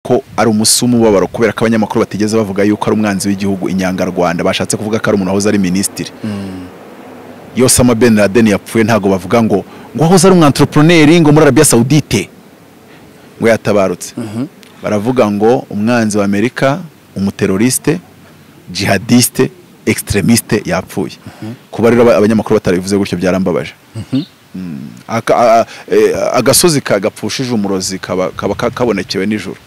ko ari umusi w'umubabaro kubera ko abanyamakuru batigeze bavuga yuko ari umwanzi w'igihugu inyangarwanda, bashatse kuvuga ko ari umuntu wahoze ari minisitiri. Iyo Osama Ben Laden yapfuye ntago bavuga ngo wahoze ari umwentrepreneur ngo muri Arabia Saoudite ngo yatabarutse. Baravuga ngo umwanzi wa Amerika, umuterroriste, jihadiste, extremiste yapfuye. Kuba rero abanyamakuru batarivuze gutyo byarambabaje. Agasozi kagapfushije umurozi kaba kabonekewe nijoro.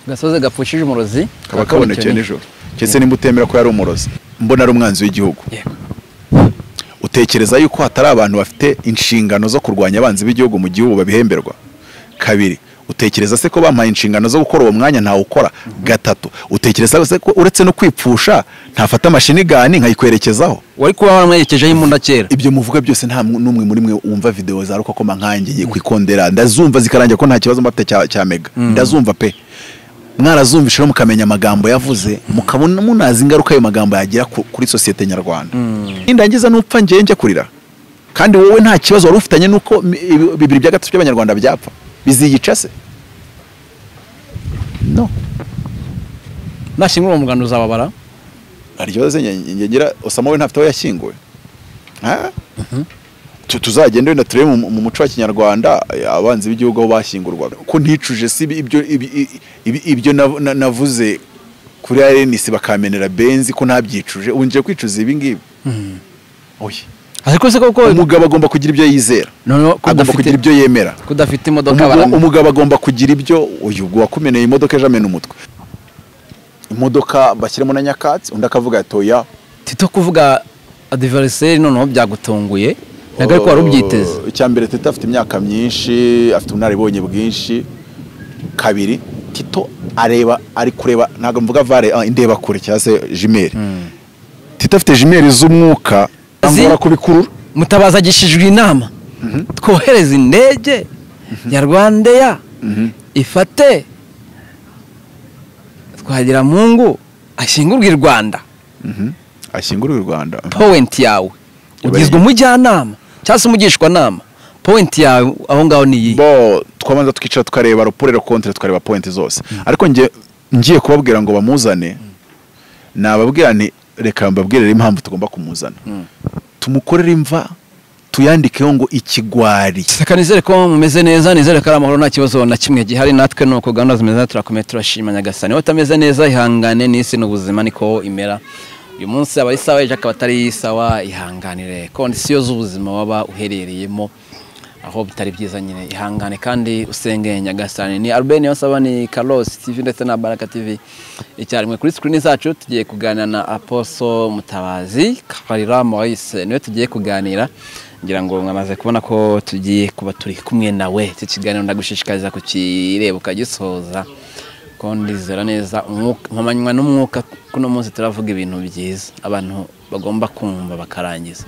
Agasozi gapfushije umurozi kaba kabonekewe nijoro. Kese nimba utemera ko yari umurozi, mbona ari umwanzi w'igihugu. Utekereza yuko hatari abantu bafite inshingano zo kurwanya abanzi b'igihugu mu gihugu babihemberwa? Kabiri, utekereza se ko bampaye inshingano zo gukora uwo mwanya ntawe ukora? Gatatu, utekereza se ko uretse no kwipfusha ntafata amashinigani nkayikwerekezaho? Wari kuba waramwerekejeho imbunda kera. Ibyo muvuga byose nta n'umwe muri mwe wumva video za Rukokoma nkanjye kwikondera, ndazumva zikarangira ko nta kibazo mbafite cya mega. Ndazumva pe. Mwarazumvisha mukamenya amagambo yavuze, mukabona munazi ingaruka ayo magambo yagira kuri societe nyarwanda. Indangiza nupfa ngiye njye kurira. Kandi wowe nta kibazo wari ufitanye nuko 2.3 by'abanyarwanda byapfa. Biziyica se? No. Nashyingura umuganda uzababara? Aryoze ngira Osama we ntafite aho yashyinguwe. Ha? Tuzagende wenda turebe mu muco wa kinyarwanda abanzi b'igihugu aho bashyingurwaga. Ko nticuje si ibyo navuze kuri RNC bakamenera benzi ko ntabyicuje, ubu ngiye kwicuza ibi ngibi. Oya. Ariko se koko umugabo agomba kugira ibyo yizera. Agomba kugira ibyo yemera. Kudafite imodoka barame. Umugabo agomba kugira ibyo uyu wakumeneye imodoka ejo amena umutwe. Imodoka bashyiremo na nyakatsi undi akavuga atoya. Tito kuvuga adversaire noneho byagutunguye. Ntabwo ariko wari ubyiteze. Icyambere Tito afite imyaka myinshi, afite ubunararibonye bwinshi. Kabiri, Tito areba ari kureba ntabwo mvuga vare indeba kure cyangwa se jimeri. Tito afite jimeri z'umwuka angora kubikurura. Mutabaza agishijwe inama. Twohereza indege ya Rwandair ifate Twagiramungu ashyingurwe i Rwanda. Ashyingurwe i Rwanda. Point yawe ugizwe umujyanama cyangwa se umugishwa nama. Point yawe aho ngaho ni iyi. Bo twabanza tukicara tukareba raporo contre tukareba point zose. Ariko ngiye kubabwira ngo bamuzane, nababwira nti reka mbabwire impamvu tugomba kumuzana. Tumukorere imva tuyandikeho ngo ikigwari. Saka nizere ko mumeze neza, nizere ko ari amahoro nta kibazo na kimwe gihari. Natwe nuko gahunda zimeze turakomeye, turashima Nyagasani. Utameze neza ihangane, n'isi n'ubuzima niko imera. Uyu munsi aba ari sawa, ejo akaba atari sawa, ihanganire kondisiyo z'ubuzima waba uherereyemo aho bitari byiza nyine, ihangane kandi usenge Nyagasani. Ni Albert Niyonsaba, ni Carlos TV ndetse na Baraka TV icyarimwe. Kuri screen zacu tugiye kuganira na Apostle Mutabazi Kabarira Maurice, niwe tugiye kuganira. Ngira ngo mwamaze kubona ko tugiye kuba turi kumwe nawe. Iki kiganiro ndagushishikariza kukireba ukagisoza, ko ndizera neza nkomanywa n'umwuka. Kuno munsi turavuga ibintu byiza abantu bagomba kumva bakarangiza.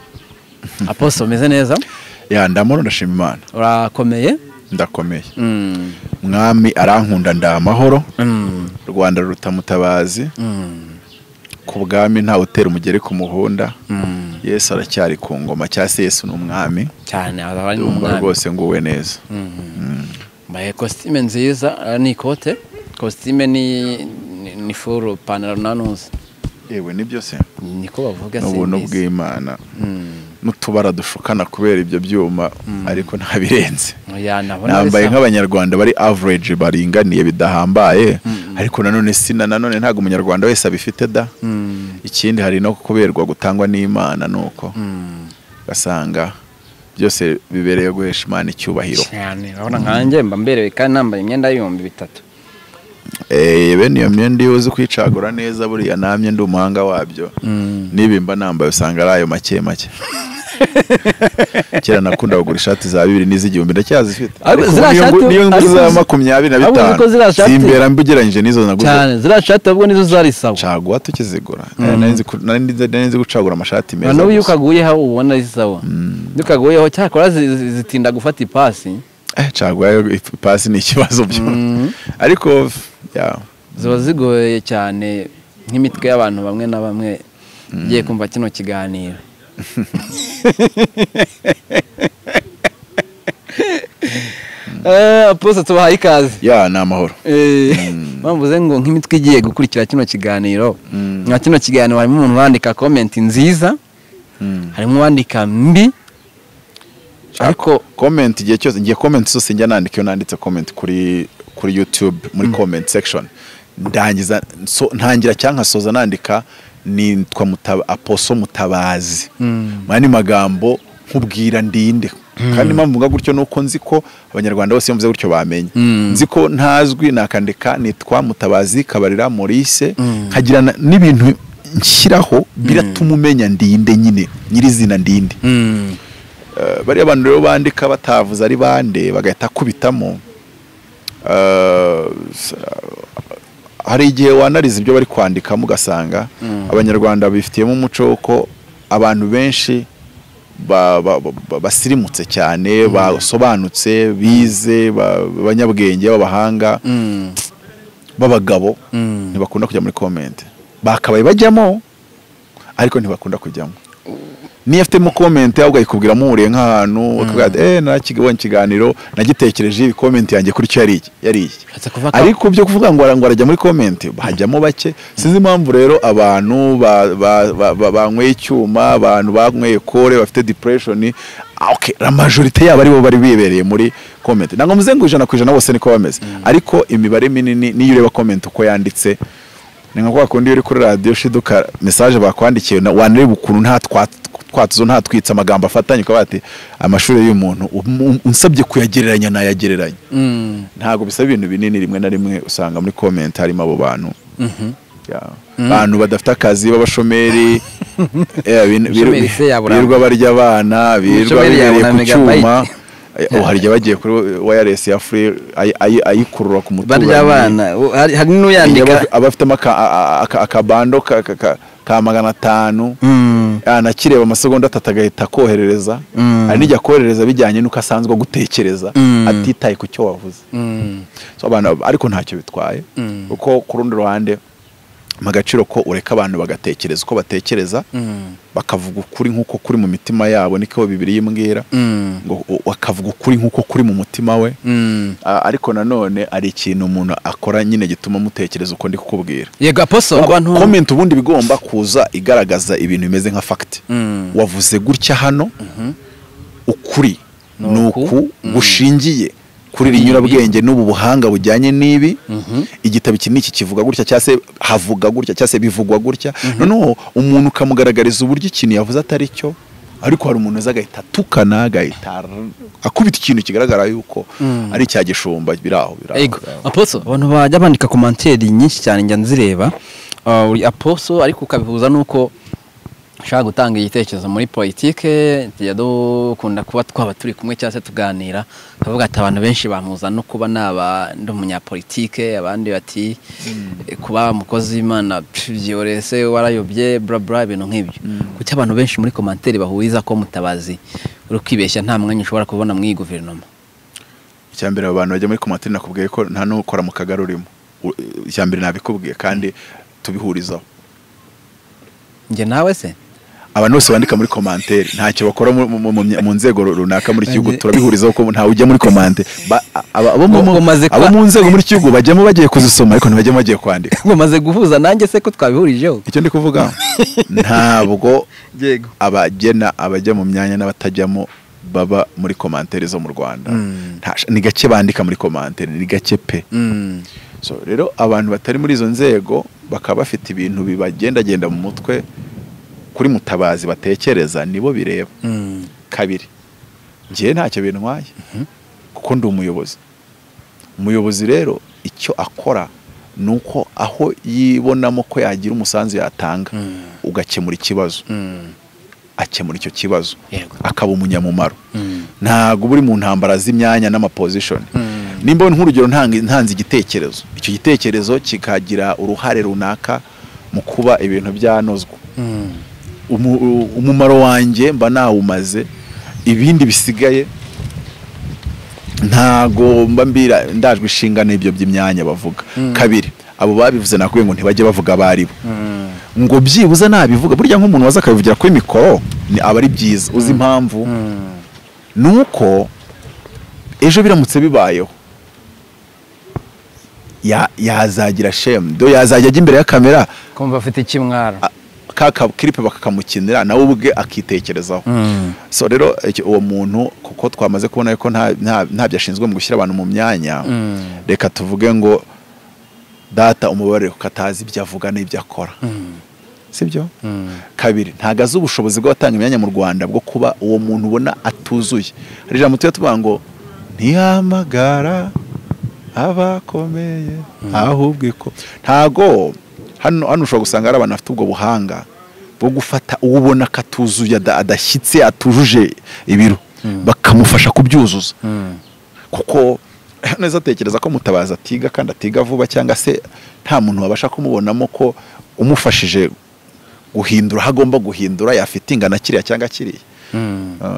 Apostle, umeze neza? Ya, ndamoro ndashima Imana. Urakomeye? Ndakomeye. Mwami arankunda ndamahoro. Rwanda ruta Mutabazi. Ku bwami nta utera umugeri ku muhunda. Yesu aracyari ku ngoma, cyase Yesu ni umwami. Cyane ari umwami. Rwose nguwe neza. Mbaye costume nziza, ni ikote. Costume ni full panaro nanuze. Ewe nibyo se? Niko bavuga se. N'ubuntu bw'Imana. N'utubara dushukana kubera ibyo byuma, ariko ntabirenze. Nambaye nk'abanyarwanda bari average baringaniye bidahambaye, ariko nanone sina nanone ntago umunyarwanda wese abifite da. Ikindi hari no kuberwa gutangwa n'Imana nuko gasanga byose bibereye guhesha Imana icyubahiro. Cyane urabona nkanjye mba mberewe kandi nambaye imyenda y'3000. Bene iyo myenda iyo uzi kwicagura neza buriya namye ndi umuhanga wabyo. Nibimba nambaye usanga ari ayo make make. Kera nakunda kugura ishati za 2000 n'iz'igihumbi ndacyazifite. Niyo nguze za 25 zimbera mbugeranyije n'izo naguze. Cyane ziriya shati ahubwo nizo zari sawa. Caguwa tukizigura. Nari nzi gucagura amashati meza. Noneho iyo ukaguyeho ubona ari sawa. Iyo ukaguyeho cyakora zitinda gufata ipasi. Caguwa ipasi ni ikibazo byo. Ariko ya ziba zigoye cyane nk'imitwe y'abantu bamwe na bamwe ngiye kumva kino kiganiro. Apostle tubahaye ikaze. Ya, ni amahoro. Bamvuze ngo nk'imitwe igiye gukurikira kino kiganiro, nka kino kiganiro harimo umuntu wandika comment nziza, harimo uwandika mbi, ariko comment igihe cyose ngiye comment zose njya nandika, iyo nanditse comment kuri YouTube muri comment section ndangiza ntangira cyangwa nkasoza nandika nitwa Aposo Mutabazi. Mani magambo nkubwira ndinde. Kandi impamvu mvuga gutyo nuko nzi ko abanyarwanda bose mvuze gutyo bamenye. Nzi ko ntazwi nakandika nitwa Mutabazi Kabarira Maurice, nkagira n'ibintu nshyiraho biratuma umenya ndinde nyine nyirizina ndinde. Bari abantu rero bandika batavuze ari bande bagahita kubitamo. Hari igihe wanariza ibyo bari kwandika mugasanga abanyarwanda bifitiyemo umuco ko abantu benshi basirimutse cyane, basobanutse, bize, abanyabwenge b'abahanga b'abagabo ntibakunda kujya muri comment. Bakabaye bajyamo ariko ntibakunda kujyamo. Niyo afitemo comment ahubwo ayikubwira muhuriye nk'ahantu akavuga narakigabonye ikiganiro nagitekereje ibi comment yanjye kuri cyo yari iki. Ariko byo kuvuga ngo arajya muri comment hajyamo bake. Sinzi impamvu rero abantu banyweye icyuma, abantu banyweye kore, bafite depression, okay, la majorité yabo ari bo bari bibereye muri comment. Ntabwo mvuze ngo 100% bose niko bameze, ariko imibare minini niyo ureba comment uko yanditse ni nka kwa kundi uri kuri radio shiduka message bakwandikiye wanareba ukuntu nta twatuzo nta twitsa amagambo afatanye ukaba ati amashuri y'umuntu unsabye kuyagereranya nayagereranya. Ntago bisaba ibintu binini, rimwe na rimwe usanga muri comment harimo abo bantu. Abantu badafite akazi b'abashomeri, birirwa barya abana, birirwa bibereye ku cyuma. Hari bagiye kuri wireless ya free ayikurura ku muturanyi barya abana. Hari n'uyandika abafite akabando ka 500 anakireba amasegonda 3 agahita koherereza. Hari n'ijya koherereza bijyanye nuko asanzwe gutekereza atitaye ku cyo wavuze. So abana ariko ntacyo bitwaye, kuko ku rundi ruhande magaciro ko ureka abantu bagatekereza uko batekereza, bakavuga ukuri nkuko kuri mu mitima yabo, niko Bibiliya imbwira ngo bakavuga ukuri nkuko kuri mu mutima we. Ariko nanone ari ikintu umuntu akora nyine gituma mutekereza uko ndi kukubwira. Yego Aposo, abantu comment ubundi bigomba kuza igaragaza ibintu bimeze nka fact. Wavuze gutya hano, ukuri nuku gushingiye kuri rinyurabwenge n'ubu buhanga bujyanye n'ibi, igitabo iki niki kivuga gutya cyangwa se havuga gutya cyangwa se bivugwa gutya. Noneho umuntu ukamugaragariza uburyo ikintu yavuze atari cyo, ariko hari umuntu uza agahita atukana, agahita akubita ikintu kigaragara yuko ari cya gishumba biraho biraho. Aposo, abantu bajya bandika commentaire nyinshi cyane njya nzireba uri Aposo, ariko ukabihuza nuko ushaka gutanga igitekerezo muri politike, tujya dukunda kuba twaba turi kumwe cyangwa se tuganira, kavuga ati abantu benshi bamuza no kuba naba ndi umunyapolitike, abandi bati kuba umukozi w'Imana byorese warayobye bla bla, ibintu nk'ibyo. Kuki abantu benshi muri commentaire bahuriza ko Mutabazi uri kwibeshya nta mwanya ushobora kubona mu guverinoma? Icyambere abantu bajya muri commentaire nakubwiye ko nta n'ukora mu kagari urimo. Icyambere nabikubwiye kandi tubihurizaho. Nge nawe se abantu bose bandika muri commentaire ntacyo bakora mu nzego runaka muri gihugu, turabihurizaho ko nta ujya muri commentaire. Abo mu nzego muri gihugu bajyamo bagiye kuzisoma ariko ntibajyamo bagiye kwandika. Bamaze guhuza nanjye se ko twabihurijeho. Icyo ndi kuvuga ntabwo abagena abajya mu myanya n'abatajyamo baba muri commentaire zo mu Rwanda. Ni gake bandika muri commentaire, ni gake pe. So rero abantu batari muri izo nzego bakaba bafite ibintu bibagendagenda mu mutwe kuri Mutabazi batekereza nibo bireba. Kabiri, ngiye ntacyo bintwaye kuko ndi umuyobozi. Umuyobozi rero icyo akora nuko aho yibonamo ko yagira umusanzu yatanga ugakemura ikibazo, akemura icyo kibazo akaba umunyamumaro. Ntago buri mu ntambara z'imyanya n'amaposition. Nimba nk'urugero ntanze igitekerezo, icyo gitekerezo kikagira uruhare runaka mu kuba ibintu byanozwa, umumaro wanjye mba nawumaze, ibindi bisigaye ntago mba mbira ndajwe ishinga n'ibyo by'imyanya bavuga. Kabiri, abo babivuze nakubwiye ngo ntibajye bavuga abari bo, ngo byibuze nabivuga. Burya nk'umuntu waza akabivugira kuri mikoro ni aba ari byiza. Uzi impamvu? Nuko ejo biramutse bibayeho Yazagira shame do, yazajya ajya imbere ya kamera kumva afite ikimwaro, ka clip bakakamukinira nawe ubwe akitekerezaho. So rero uwo muntu, kuko twamaze kubona ko ntabyo ashinzwe mu gushyira abantu mu myanya, reka tuvuge ngo data umubare kuko atazi ibyo avuga n'ibyo akora, sibyo? Kabiri, ntago azi ubushobozi bw'abatanga imyanya mu Rwanda bwo kuba uwo muntu ubona atuzuye. Hari ijambo tujya tuvuga ngo ntihamagara abakomeye ahubwo iko ntago. Hano ushobora gusanga hari abantu bafite ubwo buhanga bwo gufata uwo ubona ko atuzuye, adashyitse, atujuje ibiro, bakamufasha kubyuzuza. Kuko neza atekereza ko Mutabazi atiga kandi atiga vuba, cyangwa se nta muntu wabasha kumubonamo ko umufashije guhindura aho agomba guhindura yafite ingana kiriya cyangwa kiriya.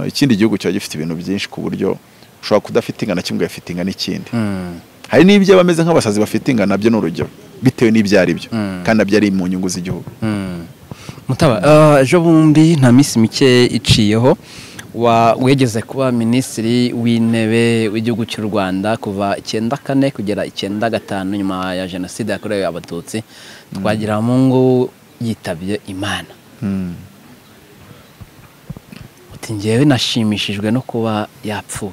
Ikindi gihugu kiba gifite ibintu byinshi ku buryo ushobora kudafite ingana kimwe ugafite ingana ikindi. Hari n'ibyo bameze nk'abasazi bafite ingana nabyo ni urugero, bitewe n'ibyo ari byo, kandi nabyo ari mu nyungu z'igihugu. Mutaba, ejo bundi nta minsi mike iciyeho wegeze kuba minisitiri w'intebe w'igihugu cy'u Rwanda kuva 94 kugera 95 nyuma ya jenoside yakorewe Abatutsi. Twagiramungu yitabye Imana. Uti njyewe nashimishijwe no kuba yapfuye.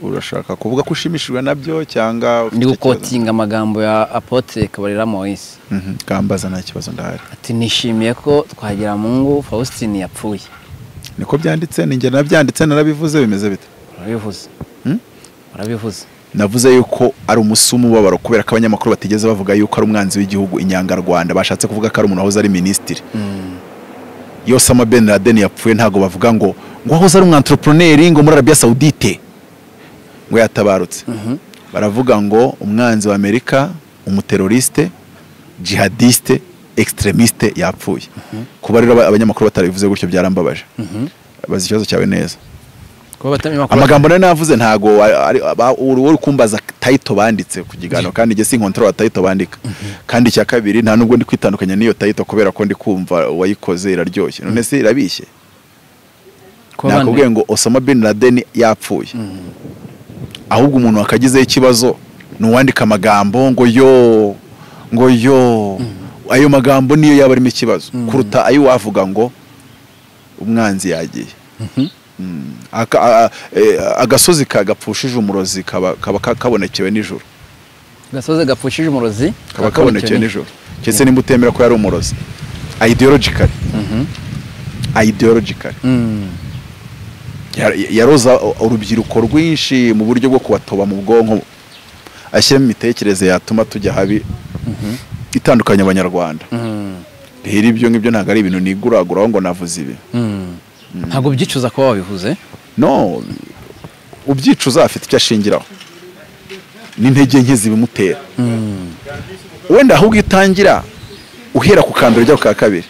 Urashaka kuvuga ko ushimishijwe nabyo cyangwa ndi gukotinga amagambo ya Apotre Kabarira Moise? Kambaza, nta kibazo ndahari. Ati nishimiye ko Twagiramungu Faustin yapfuye. Niko byanditse, ninjye nabyanditse, narabivuze. Bimeze bite? Urabivuze. Urabivuze. Navuze yuko ari umunsi w'umubabaro kubera ko abanyamakuru batigeze bavuga yuko ari umwanzi w'igihugu, inyangarwanda. Bashatse kuvuga ko ari umuntu wahoze ari minisitiri. Osama Ben Laden yapfuye, ntago bavuga ngo wahoze ari umwantrepreneur ngo muri Arabia Saoudite ngo yatabarutse. Baravuga ngo umwanzi wa Amerika, umuteroriste, jihadiste, extremiste yapfuye. Kuba rero abanyamakuru batarabivuze gutyo byarambabaje. Bazi ikibazo cyawe neza. Amagambo nari navuze ntago uri kumbaza title banditse ku kiganiro, kandi njye sinkontrola title bandika. Kandi icya kabiri, nta nubwo ndi kwitandukanya n'iyo title kubera ko ndi kumva wayikoze iraryoshye. None se irabishye? Nakubwiye ngo Osama bin Laden yapfuye. Ahubwo umuntu wakagizeho ikibazo ni uwandika amagambo ngo yo ngo yo, ayo magambo niyo yaba arimo ikibazo kuruta ayo wavuga ngo umwanzi yagiye. Agasozi kagapfushije umurozi kaba kabonekewe nijoro. Agasozi gapfushije umurozi kaba kabonekewe nijoro. Cyese nimba utemera ko yari umurozi ideologically, ideologically yaroza urubyiruko rwinshi mu buryo bwo kubatoba mu bwonko, ashyiramo imitekerereze yatuma tujya habi, itandukanya Abanyarwanda. Rero ibyo ngibyo ntabwo ari ibintu niguraguraho ngo navuze ibi. Ntabwo ubyicuza kuba wabivuze? No, ubyicuza afite icyo ashingiraho n'intege nke zibimutera. Wenda ahubwo itangira uhera ku kambere ujya ku ka kabiri.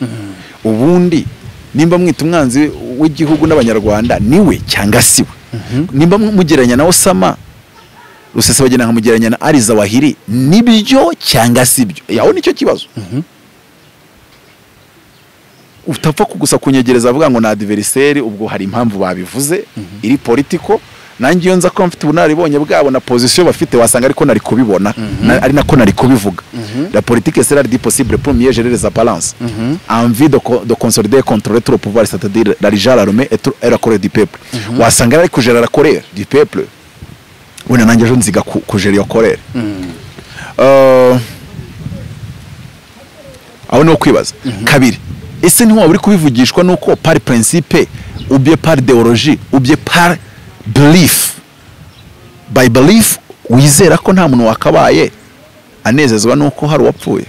Ubundi nimba mwita umwanzi w'igihugu n'Abanyarwanda niwe cyangwa siwe, nimba mugereranya na Osama Rusesabagina nkamugereranya na Ali Zawahiri, nibyo cyangwa sibyo? Yaho nicyo kibazo. Utapfa kugusa kunyegereza avuga ngo na adversaire, ubwo hari impamvu babivuze iri politiko. Nanjye iyo nza ko mfite ubunararibonye bwabo na position bafite, wasanga ariko nari kubibona, ari nako nari kubivuga. La politique sera dit possible pour mieux gérer les apparences en vue de consolider et contrôler tout le pouvoir, c'est-à-dire la régale armée et la colère du peuple. Wasanga ari kugera la colère du peuple, wenda nanjye ejo nziga kugera iyo colère. Aho no kwibaza kabiri, ese ntiwaba uri kubivugishwa nuko par principe ou bien par idéologie ou bien par belief, by belief wizera ko nta muntu wakabaye anezezwa nuko hari uwapfuye?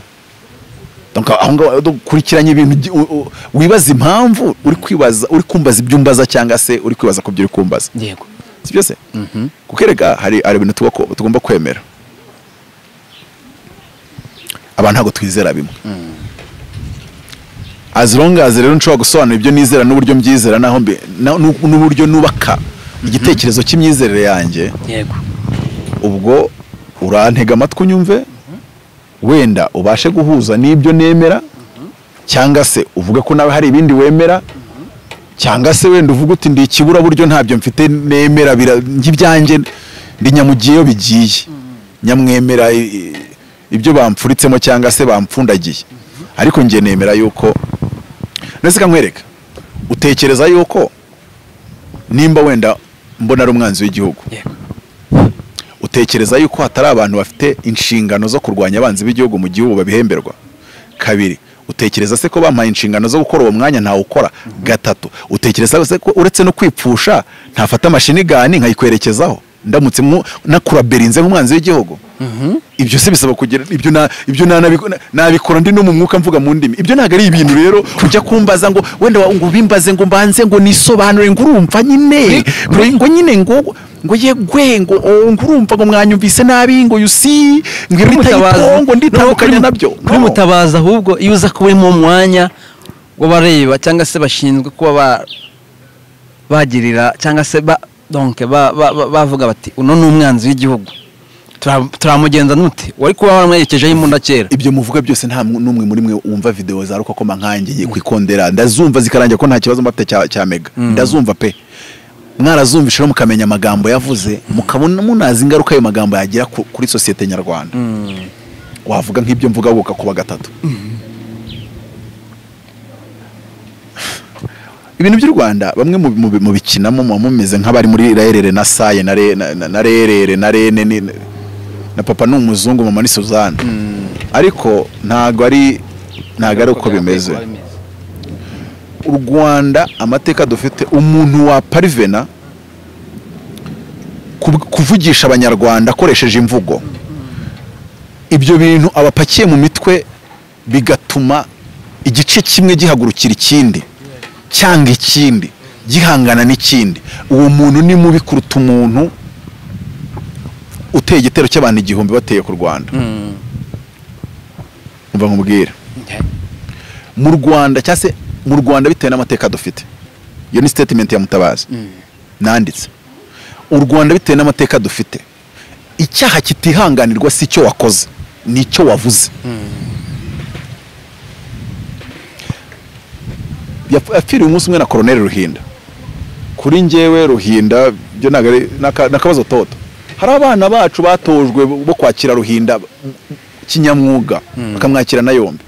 Donc aho ngaho dukurikiranye ibintu, wibaza impamvu uri kwibaza, uri kumbaza ibyo umbaza cyangwa se uri kwibaza ku byo uri kumbaza. Yego, sibyo se? Kuko erega hari ibintu tugomba kwemera. Abantu ntabwo twizera bimwe. As long as rero nshobora gusobanura ibyo nizera n'uburyo mbyizera naho n'uburyo nubaka igitekerezo cy'imyizerere yanjye, yego, ubwo urantega amatwi unyumve, wenda ubashe guhuza n'ibyo nemera, cyangwa se uvuge ko nawe hari ibindi wemera. Cyangwa se wenda uvuga uti ndi ikibura buryo ntabyo mfite nemera ibyanjye ndi nyamugiyeyo bigiye nyamwemera ibyo bamfuritsemo cyangwa se bamfundagiye. Ariko njye nemera yuko nese nkwereka utekereza yuko nimba wenda mbona ari umwanzi w'igihugu, utekereza yuko hatari abantu bafite inshingano zo kurwanya abanzi b'igihugu mu gihugu babihemberwa? Kabiri, utekereza se ko bampaye inshingano zo gukora uwo mwanya ntawe ukora? Gatatu, utekereza se ko uretse no kwipfusha ntafata amashinigani nkayikwerekezaho ndamutse nakuraberinze nk'umwanzi w'igihugu? Ibyo se bisaba kugira ibyo nabikora ndi no mu mwuka mvuga mu ndimi. Ibyo ntago ari ibintu rero ujya kumbaza ngo wenda ngo bimbaze ngo mbanze ngo nisobanure ngo urumva nyine ngo nyine ngo yegwe ngo urumva ngo mwanyumvise nabi ngo you see ngo iritayitongo ngo nditandukanya nabyo. Kuri Mutabazi ahubwo iyo uza kuba mu mwanya ngo bareba cyangwa se bashinzwe kuba bagirira cyangwa se donc bavuga bati uno ni umwanzi w'igihugu turamugenza nute, wari kuba waramwerekejeho imbunda kera. Ibyo muvuga byose nta numwe muri mwe wumva video za Rukokoma nkanjye kwikondera, ndazumva zikarangira ko nta kibazo mbafite cya mega, ndazumva pe. Mwarazumvisha no mukamenya amagambo yavuze, mukabona munazi ingaruka ayo magambo yagira kuri societe nyarwanda. Wavuga nk'ibyo mvuga buka kuba gatatu. Ibintu by'u Rwanda bamwe mu bikinamo mumeze nk'abari muri rerere na saye na rerere na rene na papa ni umuzungu mama ni Suzanne. Ariko ntago ari uko bimeze. U Rwanda amateka dufite, umuntu wa parivena kuvugisha abanyarwanda akoresheje imvugo, ibyo bintu abapakiye mu mitwe bigatuma igice kimwe gihagurukira ikindi cyanga ikindi gihangana n'ikindi. Uwo muntu ni mubi kuruta umuntu uteye igitero cy'abantu 1000 bateye ku Rwanda. Umva nkubwira, mu Rwanda cyangwa se mu Rwanda bitewe n'amateka dufite, iyo ni statement ya Mutabazi nanditse. U Rwanda bitewe n'amateka dufite, icyaha kitihanganirwa si icyo wakoze, ni icyo wavuze. Yapfiriye umunsi umwe na Colonel Ruhinda. Kuri njyewe Ruhinda byo nakabazo toto. Hari abana bacu batojwe bo kwakira Ruhinda kinyamwuga bakamwakira na yombi,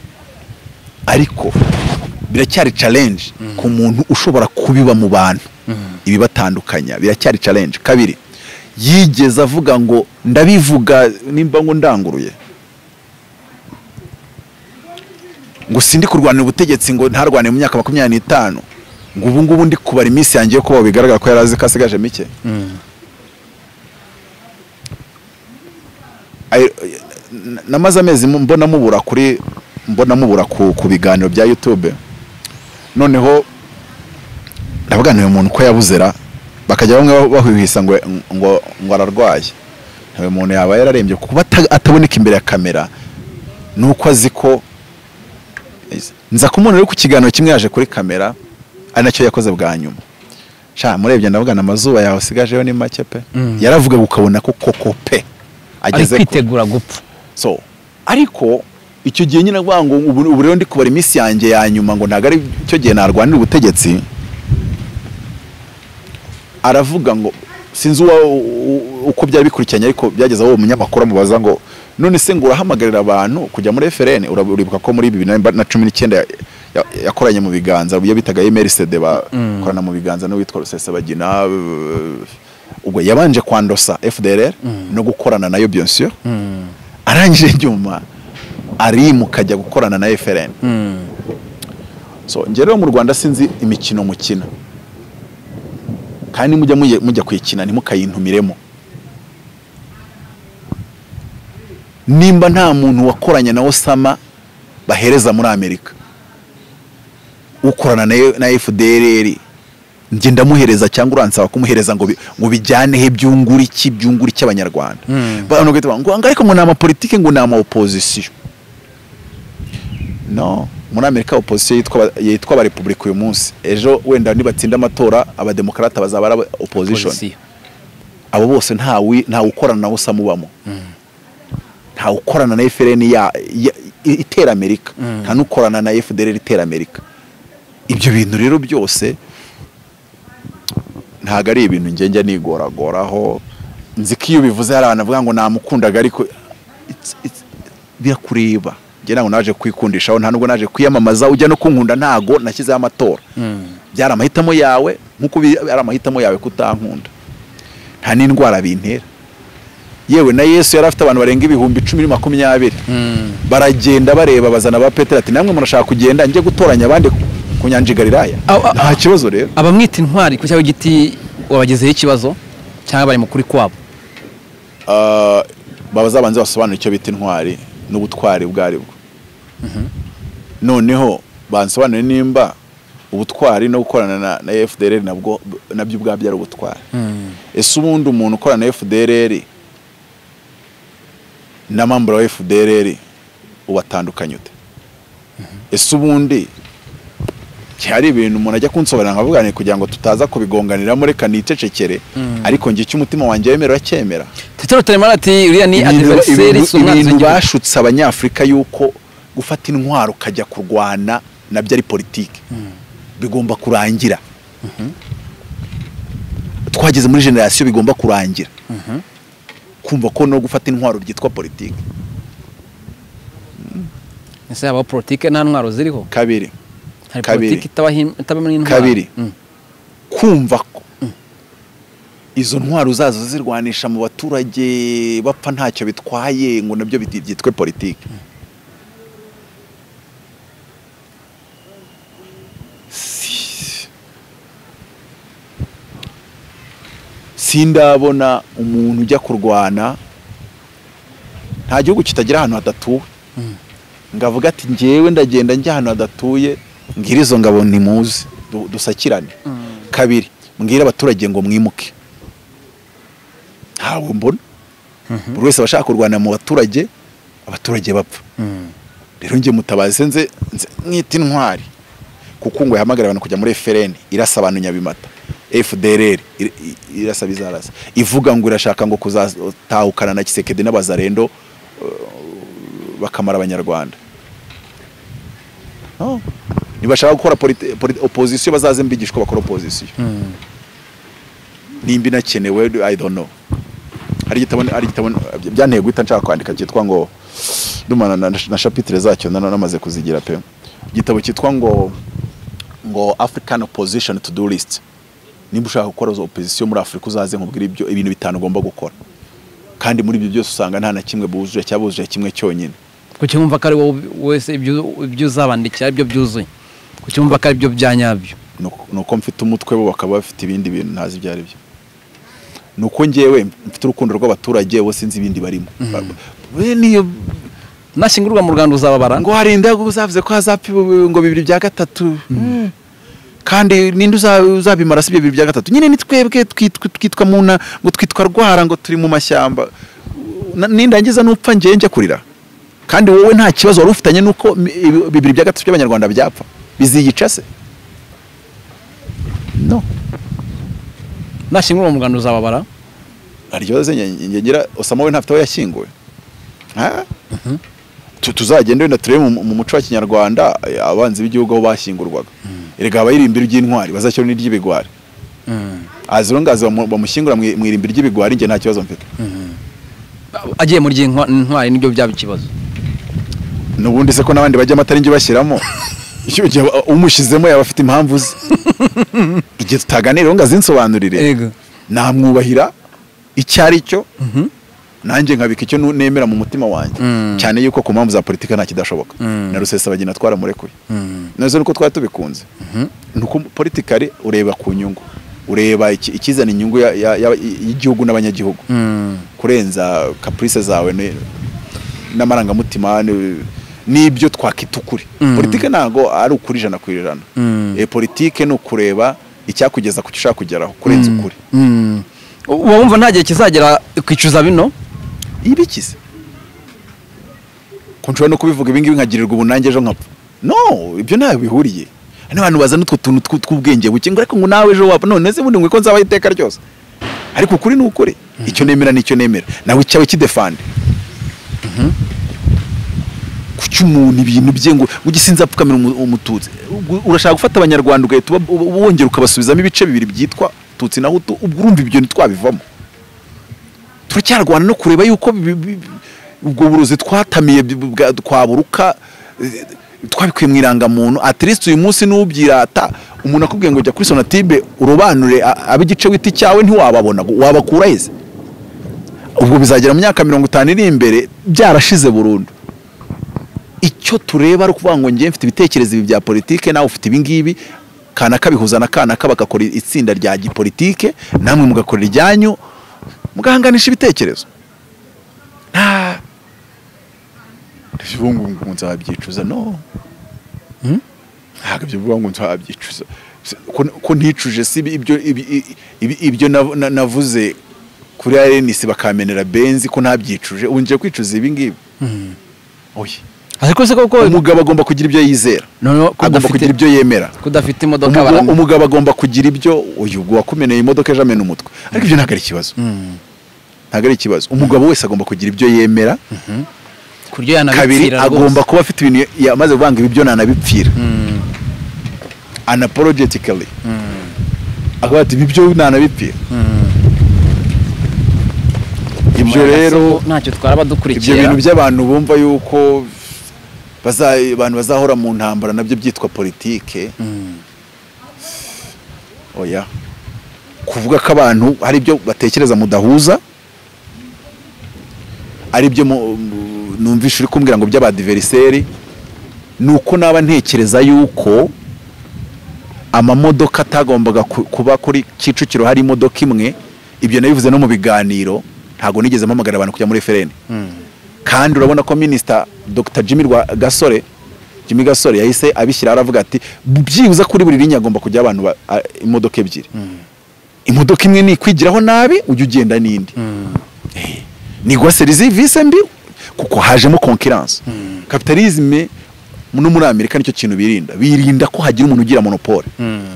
ariko biracyari challenge ku muntu ushobora kubiba mu bantu ibibatandukanya, biracyari challenge. Kabiri, yigeze avuga ngo ndabivuga nimba ngo ndanguruye ngo sindi kurwanira ubutegetsi ngo ntarwane mu myaka 25, ngo ubu ngubu ndi kubara iminsi yanjye ko bigaragara ko yarazi kasigaje mike. Namaze amezi mbona mubura ku biganiro bya YouTube. Noneho ndavuga nti uyu muntu ko yabuzera, bakajya bamwe bahwihwisa ngo ngo ngo ararwaye. Uyu muntu yaba yararembye kuba ataboneka imbere ya kamera nuko azi ko nza kumubona ku kiganiro kimwe yaje kuri kamera ari nacyo yakoze bwa nyuma. Sha murebye ndavuga na mazuba yawe sigajeyo ni make pe. Yaravuga ukabona ko koko pe ageze kwitegura gupfa. So ariko icyo gihe nyine avuga ngo ubu rero ndi kubara iminsi yanjye ya nyuma ngo ntago ari icyo gihe narwanira ubutegetsi. Aravuga ngo sinzi uko byari bikurikiranye, ariko byageze aho umunyamakuru amubaza ngo none se ngo urahamagarira abantu kujya muri FRN? Uribuka ko muri 2019 yakoranye mu biganza iyo bitaga MRCD bakorana mu biganza n'uwitwa Rusesabagina. Ubwo yabanje kwandosa FDLR no gukorana nayo bien sûr, arangije nyuma arimuka ajya gukorana na FRN. So njye rero mu Rwanda sinzi imikino mukina, kandi mujya mujya kwikina ntimukayintumiremo. Nimba nta muntu wakoranye na Osama bahereza muri Amerika ukorana na FDLR, njye ndamuhereza cyangwa uransaba kumuhereza ngo bijyane he byungura iki byungura iki abanyarwanda? Abantu bagahita ngo ariko ngo ni amapolitike ngo ni ama opposition. No, muri Amerika opposition yitwa aba republika uyu munsi, ejo wenda nibatsinda amatora abademokrata bazaba ari opposition. Abo bose nta ukorana na Osama ubamo, nta ukorana na FRN ya itera Amerika, nta nukorana na FDLR itera Amerika. Ibyo bintu rero byose Ntago ari ibintu njye nigoragoraho. Nzi ko iyo bivuze hari abantu bavuga ngo namukundaga, ariko birakureba. Njye ntabwo naje kwikundishaho, nta nubwo naje kwiyamamaza. Ujya no kunkunda ntago nashyizeho amatora, byari amahitamo yawe, nkuko ari amahitamo yawe kutankunda. Nta n'indwara bintera. Yewe na Yesu yari afite abantu barenga 10,020 baragenda bareba, bazana ba Petero ati namwe murashaka kugenda njye gutoranya abandi ku nyanja Galilaya. Nta kibazo rero. Abamwita intwari ku cyangwa igiti wabagezeho ikibazo cyangwa bari mu kuri kwabo? Babazabanze basobanura icyo bita intwari n'ubutwari bwari bwo. Noneho bansobanure nimba ubutwari no gukorana na FDLR nabwo nabyo ubwabyo ari ubutwari. Ese ubundi umuntu ukorana na FDLR na mambura wa FDLR ubatandukanye ute? Ese ubundi cyari ibintu umuntu ajya kunsobanurira nkavuga ni kugira ngo tutaza kubigonganiramo, reka nicecekere, ariko njye icyo umutima wanjye wemera uracyemera. Tito Rutaremara ati uriya ni adversaire, si umwanzi w'igihugu. Bashutse abanyafrika yuko gufata intwaro ukajya kurwana nabyo ari politike, bigomba kurangira. Twageze muri generation bigomba kurangira. Kumva ko no gufata intwaro byitwa politike. Ese aba politike nta ntwaro ziriho? Kabiri. Hari politike itabamo intwaro. Kabiri. Kumva ko izo ntwaro zazo zirwanisha mu baturage bapfa ntacyo bitwaye ngo nabyo byitwe politike. Sindabona umuntu ujya kurwana, nta gihugu kitagira ahantu hadatuwe, ngavuga ati njyewe ndagenda njya ahantu hadatuye, ngira izo ngabo ntimuzi dusakirane. Kabiri, mbwira abaturage ngo mwimuke. Ntabwo mbona buri wese abashaka kurwana mu baturage, abaturage bapfa. Rero njye Mutabazi nze mwita intwari, kuko ngo yahamagara abantu kujya muri FRN irasa abantu Nyabimata, FDLR irasa bizarasa, ivuga ngo irashaka ngo kuzatahukana na Kisekedi n'abazarendo bakamara abanyarwanda. No, nibashaka gukora opposition bazaze mbigishwa bakora opposition. Nimba inakenewe I don't know. Hari igitabo byanteye guhita nshaka kwandika cyitwa ngo ndumana na chapitre zacyo namaze kuzigira pe. Igitabo cyitwa ngo African Opposition to Do List. Nimba ushaka gukora opposition muri Afrika uzaze nkubwira ibyo ibintu bitanu ugomba gukora. Kandi muri ibyo byose usanga nta na kimwe bujuje cyabujuje kimwe cyonyine. Kuki wumva ko ari wowe wese ibyo uzabandikira ibyo byuzuye? Kuki wumva ko ari byo byanyabyo? Nuko mfite umutwe bo bakaba bafite ibindi bintu ntazi ibyo ari byo. Nuko njyewe mfite urukundo rw'abaturage bo sinzi ibindi barimo. We niyo nashyingurwa mu Rwanda uzababara ngo hari indago uzavuze ko hazapfa ngo 2 bya 3. Kandi ninde uzabimara si 2 bya 3? Nyine ni twebwe twitwa muna ngo twitwa rwara ngo turi mu mashyamba. Nindangiza nupfa ngiye njya kurira. Kandi wowe nta kibazo wari ufitanye nuko 2 bya 3 by'abanyarwanda byapfa. Biziyica se? No. Nashyingurwa mu Rwanda uzababara? Hari ikibazo ngira Osama we ntafite aho yashyinguwe. Ha? Tuzagenda wenda turebe mu muco wa Kinyarwanda abanzi b'igihugu aho bashyingurwaga. Erega abayirimbira ry'intwari bazashyira n'iry'ibigwari. Aziro ngazi bamushyingura mu irimbira ry'ibigwari, nge nta kibazo mfite. Agiye muri ry'intwari nibyo byaba ikibazo. Nubundi se ko nabandi bajya amatari nge bashyiramo. Icyo umushizemo yaba afite impamvu ze. Igihe tutaganira ngo azinsobanurire. Yego. Namwubahira icyo ari cyo. Nanjye nkabika icyo nemera mu mutima wanjye. Cyane yuko ku mpamvu za politika nta kidashoboka. Na Rusesabagina twaramurekuye. Nazo nuko twari tubikunze. Nuko politikari ureba ku nyungu. Ureba ikizana inyungu y'igihugu n'abanyagihugu. Kurenza caprice zawe n'amarangamutima n'ibyo twakita ukuri. Politike ntago ari ukuri 100%. Politike ni ukureba icyakugeza ku cyo ushaka kugeraho kurenza ukuri. Uba wumva nta gihe kizagera kwicuza bino? Ibikize. Ko nshobora no kubivuga ibi ngibi nkagirirwa ubunange ejo nkapfa. No, ibyo ntaho bihuriye. Hano abantu bazana utwo tuntu tw'ubwenge buke ngo ariko ngo nawe ejo wapfa, none se bundi ngo ko nzabaho iteka ryose. Ariko ukuri ni ukuri. Icyo nemera nicyo nemera. Nawe icyawe kidefande. Kuki umuntu ibintu bye ngo ugisinza apfukamira umututsi? Urashaka gufata abanyarwanda ugahita wongera ukabasubizamo ibice bibiri byitwa Tutsi na Hutu, ubwo urumva ibyo ntitwabivamo. Turacyarwana no kureba yuko ubwo burozi twatamiye twaburuka, twabikuye mu irangamuntu. At least uyu munsi n'ubyirata umuntu akubwiye ngo jya kuri Sonatube urobanure ab'igice wita icyawe, ntiwababona, wabakura heze? Ubwo bizagera mu myaka 50 iri imbere byarashize burundu. Icyo tureba ari ukuvuga ngo njye mfite ibitekerezo ibi bya politike, nawe ufite ibi ngibi, kanaka bihuza na kanaka bagakora itsinda rya gipolitike, namwe mugakora iryanyu, mugahanganisha ibitekerezo. Nta ngo nzabyicuza, no ntabwo ibyo bivuga ngo nzabyicuza, ko nticuje si ibyo navuze kuri RNC bakamenera benzi, ko ntabyicuje, ubu ngiye kwicuza ibi ngibi. Oya. Ariko se koko umugabo agomba kugira ibyo yizera, agomba kugira ibyo yemera. Kudafite imodoka umugabo agomba kugira ibyo, uyu wakumeneye imodoka ejo amena umutwe, ariko ibyo ntabwo ari ikibazo. Ntabwo ari ikibazo. Umugabo wese agomba kugira ibyo yemera, kabiri agomba kuba afite ibintu yamaze kuvanga ibyo nanabipfira unapologetically, akavuga ati ibyo nanabipfira. Ibyo rero ntacyo twaraba dukurikira. Ibyo bintu by'abantu bumva yuko abantu bazahora mu ntambara nabyo byitwa politike. Oya, kuvuga ko abantu hari ibyo batekereza mudahuza, ari byo numvisha uri kumbwira ngo by'abadiveriseri, nuko naba ntekereza yuko amamodoka atagombaga kuba kuri Kicukiro hari imodoka imwe. Ibyo nabivuze no mu biganiro, ntago nigeze mpamagara abantu kujya muri FRN. Kandi urabona ko Minister Dr Jimmy Gasore, Jimmy Gasore yahise abishyira, aravuga ati byibuza kuri buri linya agomba kujya abantu imodoka ebyiri. Imodoka imwe ni kwigiraho nabi ujya ugenda n'indi. Nigwa service mbi kuko hajemo concurrence. Capitalisme no muri Amerika nicyo kintu birinda ko hagira umuntu ugira monopole.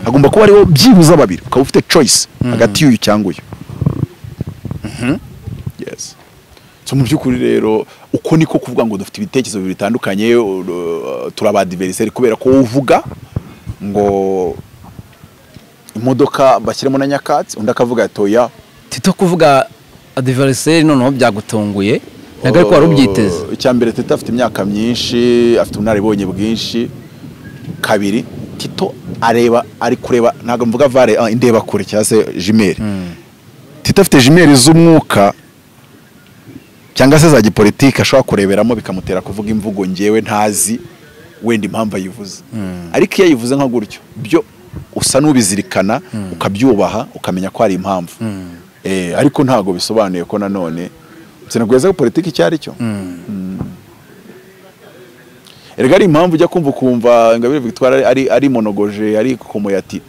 Agomba kuba ariwo byibuza babiri, ukaba ufite choice hagati y'uyu cyangwa uyu. Yes. So mu by'ukuri rero uko niko kuvuga ngo dufite ibitekerezo bitandukanye, turabadiveriseri kubera ko uvuga ngo imodoka bashyiremo na nyakatsi, undi akavuga ati oya. Tito kuvuga adversary noneho byagutunguye, ntabwo ariko wari ubyiteze. Icya mbere, Tito afite imyaka myinshi, afite ubunararibonye bwinshi. Kabiri, Tito areba, ari kureba, ntabwo mvuga vare indeba kure cyangwa se jimeri. Tito afite jimeri z'umwuka cyangwa se za gipolitike ashobora kureberamo bikamutera kuvuga imvugo ngewe ntazi wenda impamvu ayivuze. Ariko iyo ayivuze nka gutyo byo usa n'ubizirikana, ukabyubaha, ukamenya ko ari impamvu. Ariko ntago bisobanuye ko nanone sinagweza ko politiki icyo ari cyo. Erega ari impamvu ujya kumva ukumva Ingabire Victoire ari monogoje, ari komoye ati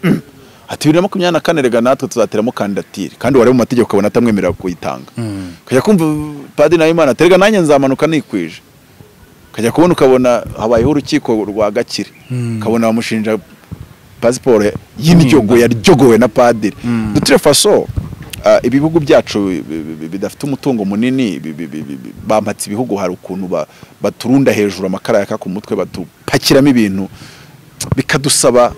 ati 2024 rega natwe tuzateramo kandidatire, kandi wari mu mategeko ukabona atamwemerera kuyitanga. Ukajya kumva Padiri Nahimana ati rega nanjye nzamanuka nikwije. Ukajya kubona ukabona habayeho urukiko rwa Gakire, ukabona bamushinja pasiporo y'indyogo yaryogowe na padiri. Dutire faso ibihugu byacu bidafite umutungo munini, bampatse ibihugu, hari ukuntu baturunda hejuru amakara yaka ku mutwe, batupakiramo ibintu bikadusaba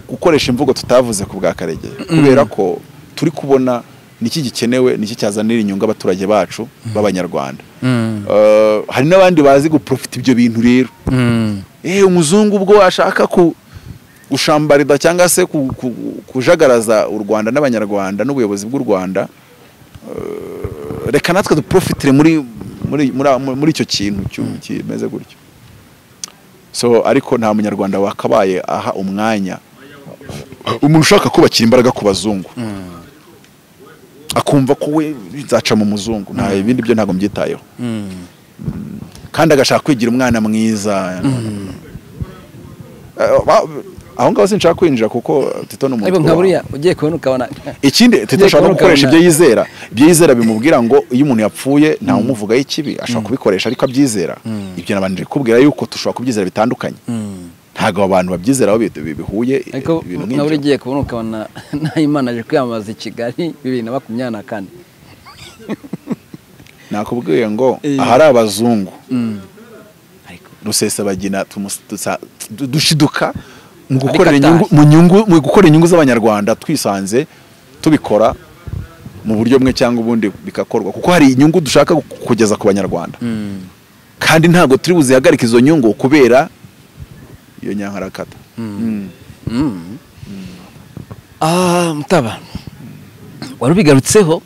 gukoresha imvugo tutavuze ku bwa Karegeya, kubera ko turi kubona niki gikenewe, niki cyazanira inyungu abaturage bacu b'Abanyarwanda. Hari n'abandi bazi guprofita ibyo bintu rero. Umuzungu ubwo ashaka ku gushambarida cyangwa se kujagaraza u Rwanda n'Abanyarwanda n'ubuyobozi bw'u Rwanda, reka natwe duprofitire muri muri muri icyo kintu kimeze gutyo. So ariko nta munyarwanda wakabaye aha umwanya umuntu ushaka kubakira imbaraga ku bazungu, akumva ko we nzaca mu muzungu, nta ibindi byo ntago mbyitayeho, kandi agashaka kwigira umwana mwiza. Aho ngaho sinshaka kwinjira kuko Tito ni umuntu nka buriya ugiye kubona ukabona ikindi Tito ashobora no gukoresha ibyo yizera, ibyo yizera bimubwira ngo iyo umuntu yapfuye nta umuvugaho ikibi, ashobora kubikoresha ariko abyizera. Ibyo nabanje kubwira yuko tushobora kubyizera bitandukanye, ntago abantu babyizera aho bihuye ibintu nk'ibyo. Nka ugiye kubona ukabona Nahimana aje kwiyamamaza i Kigali 2024, nakubwiye ngo ahari abazungu Rusesabagina dushiduka mu gukorera inyungu, mu nyungu, mu gukorera inyungu z'Abanyarwanda, twisanze Tubikora mu buryo bumwe cyangwa ubundi bikakorwa, kuko hari inyungu dushaka kugeza ku Banyarwanda, kandi ntabwo turi buzihagarike izo nyungu kubera iyo nyankarakata. Mutaba, wari ubigarutseho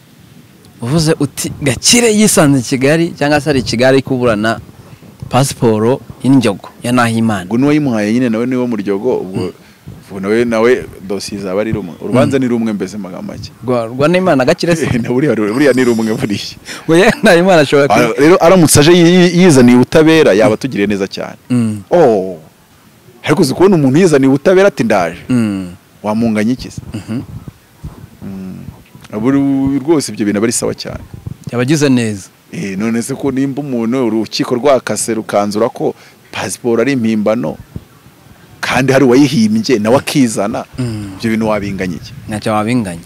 uvuze uti Gakire yisanze i Kigali cyangwa se ari i Kigali kuburana pasiporo y'Indyogo ya Nahimana. Ubwo n'uwayimuhaye nyine nawe niwo muryogo, ubwo nawe dosiye zaba ari rumwe, urubanza ni rumwe mbese magambo make. Rwa Nahimana Gakire se? Buriya ni rumwe buriya. Oya, Nahimana ashobora rero aramutse aje yizaniye ubutabera yaba atugiriye neza cyane. Oh, ariko uzi kubona umuntu yizaniye ubutabera ati ndaje, wamunganya iki se? Rwose ibyo bintu aba ari sawa cyane, yabagize neza. None se ko nimba umuntu urukiko rwakase rukanzura ko pasiporo ari impimbano kandi hari uwayihimbye nawe akizana, ibyo bintu wabinganya iki? Ntacyo wabinganya.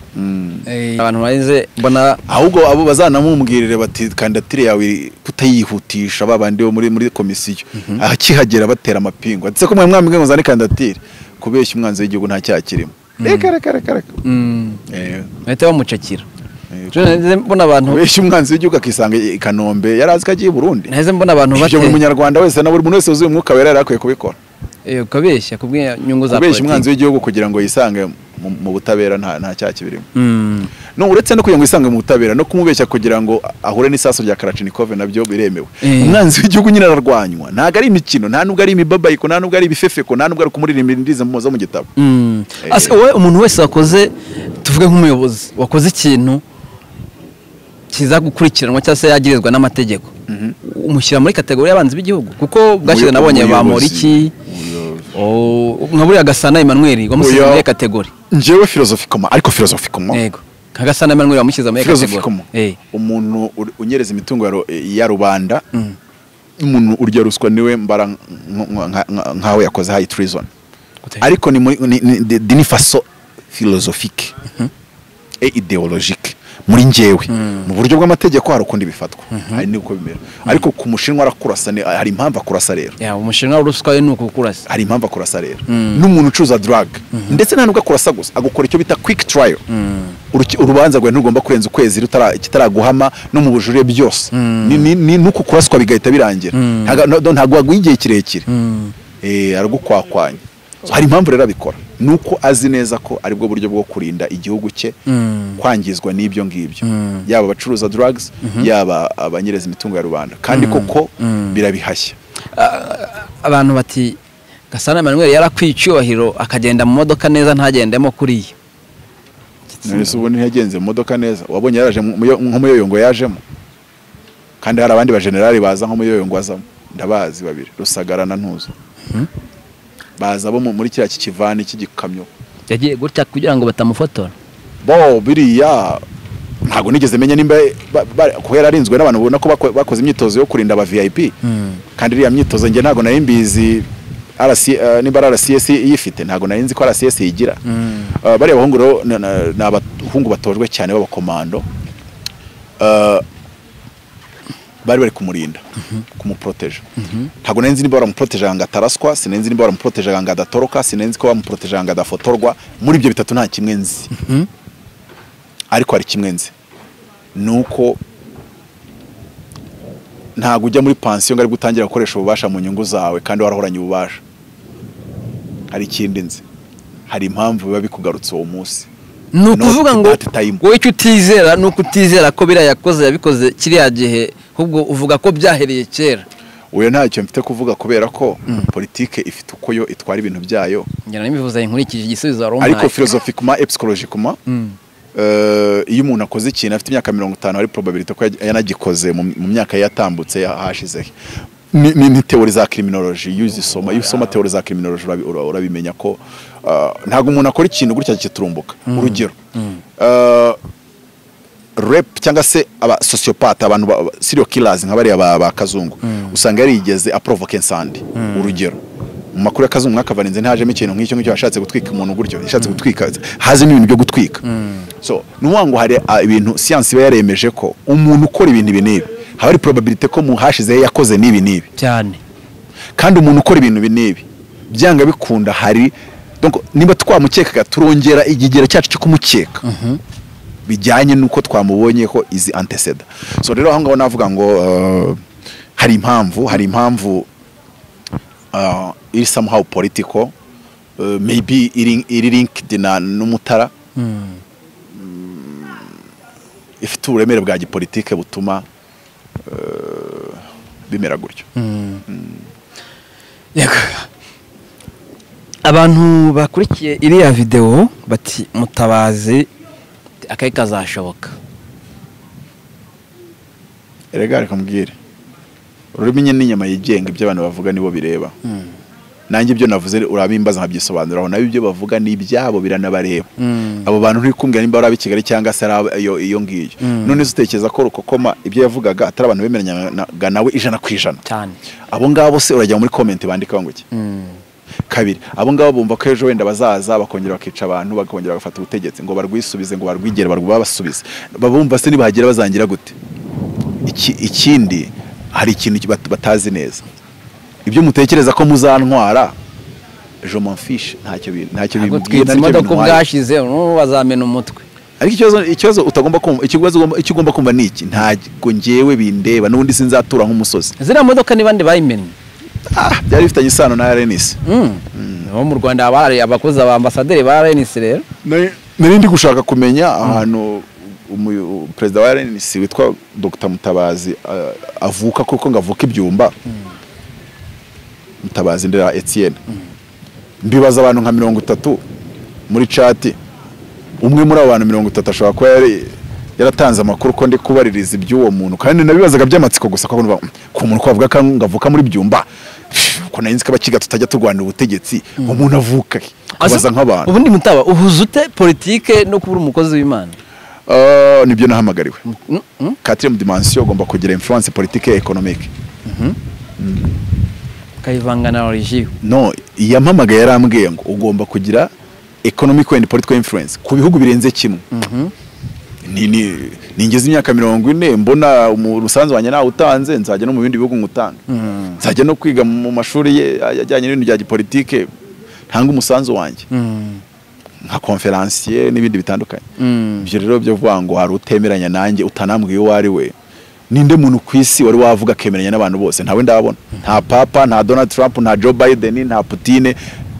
Abantu bahize mbona ahubwo abo bazanamubwirire bati kandidatire yawe kutayihutisha, babandi bo muri komisiyo akihagera batera amapingu ati ko mwe mwambwe ngo zane kandidatire, kubeshya umwanzi w'igihugu nta cyaha kirimo. Reka reka reka reka. Bahita bamucakira. Mbona abantu kubeshya umwanzi w'igihugu akisanga i Kanombe yari azi ko agiye i Burundi. Naheze mbona abantu bate buri munyarwanda wese na buri muntu wese wuzuye umwuka wera yari akwiye kubikora. Ukabeshya kubw'inyungu za politiki. Kubeshya umwanzi w'igihugu kugira ngo yisange mu butabera nta cyaha kibirimo. No uretse no kugira ngo yisange mu butabera no kumubeshya kugira ngo ahure n'isasu rya Kalashnikov nabyo biremewe. Umwanzi w'igihugu nyine ararwanywa, ntago ari imikino, nta nubwo ari imibabayiko, nta nubwo ari ibifefeko, nta nubwo ari kumuririmbira indirimbo zo mu gitabo. Ase wowe umuntu wese wakoze, tuvuge nk'umuyobozi wakoze ikintu kiza gukurikiranwa cyangwa se yagirizwa n'amategeko, umushyira muri kategori y'abanzi b'igihugu? Kuko bwashize nabonye Bamporiki, nka buriya Gasana Emmanuel wamushyize muri kategori. Njyewe philosophically, ariko philosophically yego, nka Gasana Emmanuel wamushyize muri kategori. Umuntu unyereza imitungo ya rubanda, umuntu urya ruswa niwe mbara nkawe yakoze high treason. Ariko ni d'une façon philosophique et idéologique muri njyewe. Mu buryo bw'amategeko hari ukundi bifatwa, hari niko bimera. Ariko ku mushinwa arakurasa, hari impamvu akurasa rero. Ya umushinwa uruswa ni ukukurasa. Hari impamvu akurasa rero. N'umuntu ucuza drug ndetse nta nubwo akurasa gusa, agukora icyo bita quick trial. Urubanza rwawe ntugomba kurenza ukwezi kitaraguhama no mu bujurire byose. Ni nuko kuraswa bigahita birangira. Ntago waguha igihe kirekire. Aragukwakwanya. Hari impamvu rero abikora, nuko azi neza ko aribwo buryo bwo kurinda igihugu cye kwangizwa n'ibyo ngibyo, yaba abacuruza drugs, yaba abanyereza imitungo ya rubanda, kandi koko birabihashya. Abantu bati Gasana Emmanuel yarakwiye icyubahiro akagenda mu modoka neza ntagendemo kuriya. None se ubundi ntiyagenze mu modoka neza? Wabonye yaraje nko muyoyongo yajemo, kandi hari abandi ba generali baza nko muyoyongo azamo, ndabazi babiri, Rusagara na Ntuzo. Baza bo muri kiriya kikivani cy'igikamyo. Yagiye gutya kugira ngo batamufotora. Bo biriya ntago nigeze menya nimba ko yararinzwe n'abantu ubona ko bakoze imyitozo yo kurinda aba VIP. Kandi iriya myitozo nge ntago nari mbizi nimba RCS yifite, ntago nari nzi ko RCS yigira. Bariya bahungu rero ni abahungu batojwe cyane b'abakomando. Bari bari kumurinda, kumuproteja. Ntago nari nzi niba baramuproteja ngo ataraswa, sinenzi niba baramuproteja ngo adatoroka, sinenzi ko bamuproteja ngo adafotorwa. Muri ibyo bitatu nta kimwe nzi. Ariko hari kimwe nzi, nuko ntago ujya muri pansiyo ngo ari gutangira gukoresha ububasha mu nyungu zawe kandi warahoranye ububasha. Hari ikindi nzi, hari impamvu biba bikugarutse uwo munsi. Ni ukuvuga ngo wowe icyo utizera ni uko utizera ko biriya yakoze yabikoze kiriya gihe, ahubwo uvuga ko byahereye kera. Oya, ntacyo mfite kuvuga kubera ko politike ifite uko yo itwara ibintu byayo. Njye namivuze nkurikije igisubizo wari umpaye. Ariko philosophiquement et psychologiquement, iyo umuntu akoze ikintu afite imyaka 50 hari probability ko yanagikoze mu myaka yatambutse hashize. Ni theory za criminology, iyo uzisoma, iyo usoma theory za criminology urabimenya ko ntago umuntu akora ikintu gutya kiturumbuka. Urugero, rape cyangwa se aba sociopath, abantu serial killers nka bariya ba Kazungu, usanga yarigeze aprovoke insandi. Urugero, mu makuru ya Kazungu mwakavarinze ntihajemo ikintu nk'icyo ngicyo, yashatse gutwika umuntu gutyo, yashatse gutwika, hazemo ibintu byo gutwika. So nuwa ngo hari ibintu science iba yaremeje ko umuntu ukora ibintu ibi n'ibi haba hari probability ko mu hashize yakoze n'ibi n'ibi cyane. Kandi umuntu ukora ibintu ibi n'ibi byanga bikunda hari, donc niba twamukekaga turongera igigero cyacu cyo kumukeka. Bijyanye nuko twamubonye ko izi antecedent. So rero aho ngaho navuga ngo hari impamvu iri somehow political, maybe iri linked na n'Umutara, ifite uburemere bwa gipolitike butuma bimera gutyo. Yego. Abantu bakurikiye iriya video bati Mutabazi akayi kazashoboka. Erega reka mbwire, ururimi nyine n'inyama yigenga, ibyo abantu bavuga nibo bireba. Nanjye ibyo navuze urabimbaza nkabyisobanuraho, nayo ibyo bavuga ni ibyabo biranabareba. Abo bantu ntikumbwira nimba ari ab'i Kigali cyangwa se ari iyo ngiyo. None utekereza ko Rukokoma ibyo yavugaga atari abantu bemeranyaga nawe 100% cyane? Abo ngabo se urajya muri comment bandika ngo iki? Kabiri, abo ngabo bumva ko ejo wenda bazaza bakongera bakica abantu, bakongera bagafata ubutegetsi ngo barwisubize, ngo barwigere, barwabasubize. Babumva se nibahagera bazangira gute? Ikindi hari ikintu batazi neza. Ibyo mutekereza ko muzantwara, je m'en fiche, ntacyo bimubwiye, ntacyo imodoka ubwashize bazamena umutwe. Ariko ikibazo utagomba kumva, icyo ugomba kumva ni iki: ntabwo ngewe bindeba, n'ubundi sinzatura nk'umusozi. Ziriya modoka ni bande bayimennye? Byari bifitanye isano na RNC. Bo mu Rwanda bari abakozi ba ambasaderi ba RNC. Rero nari ndi gushaka kumenya ahantu perezida wa RNC witwa Dr Mutabazi avuka, kuko ngo avuka ibyumba. Mutabazi Ndera Etienne. Mbibaza abantu nka 30 muri chat, umwe muri abo bantu 30 ashobora kuba yaratanze amakuru ko ndi kubaririza iby'uwo muntu, kandi nabibazaga by'amatsiko gusa ko ku muntu ko avuga ko ngavuka muri byumba, ko nari nzi ko abakiga tutajya turwanira ubutegetsi, umuntu avuka abaza nk'abantu. Ubundi Mutaba uhuza ute politike no kuba umukozi w'Imana? Nibyo nahamagariwe. Quatrième dimension ugomba kugira influence politique et économique. Kayivanga na religion. No, yampamagaye yarambwiye ngo ugomba kugira economic and political influence ku bihugu birenze kimwe. Ningeze imyaka 40 mbona umusanzu wanjye nawe utanze, nzajya no mu bindi bihugu ngutanga. Nzajya no kwiga mu mashuri ajyanye n'ibintu bya gipolitike, ntanga umusanzu wanjye. Nka conférencier n'ibindi bitandukanye. Ibyo rero byo vuga ngo hari utemeranya nanjye utanambwiye uwo ari we. Ninde muntu ku isi wari wavuga kemeranya n'abantu bose? Ntawe ndabona. Nta papa, nta Donald Trump, nta Joe Biden, nta Putin.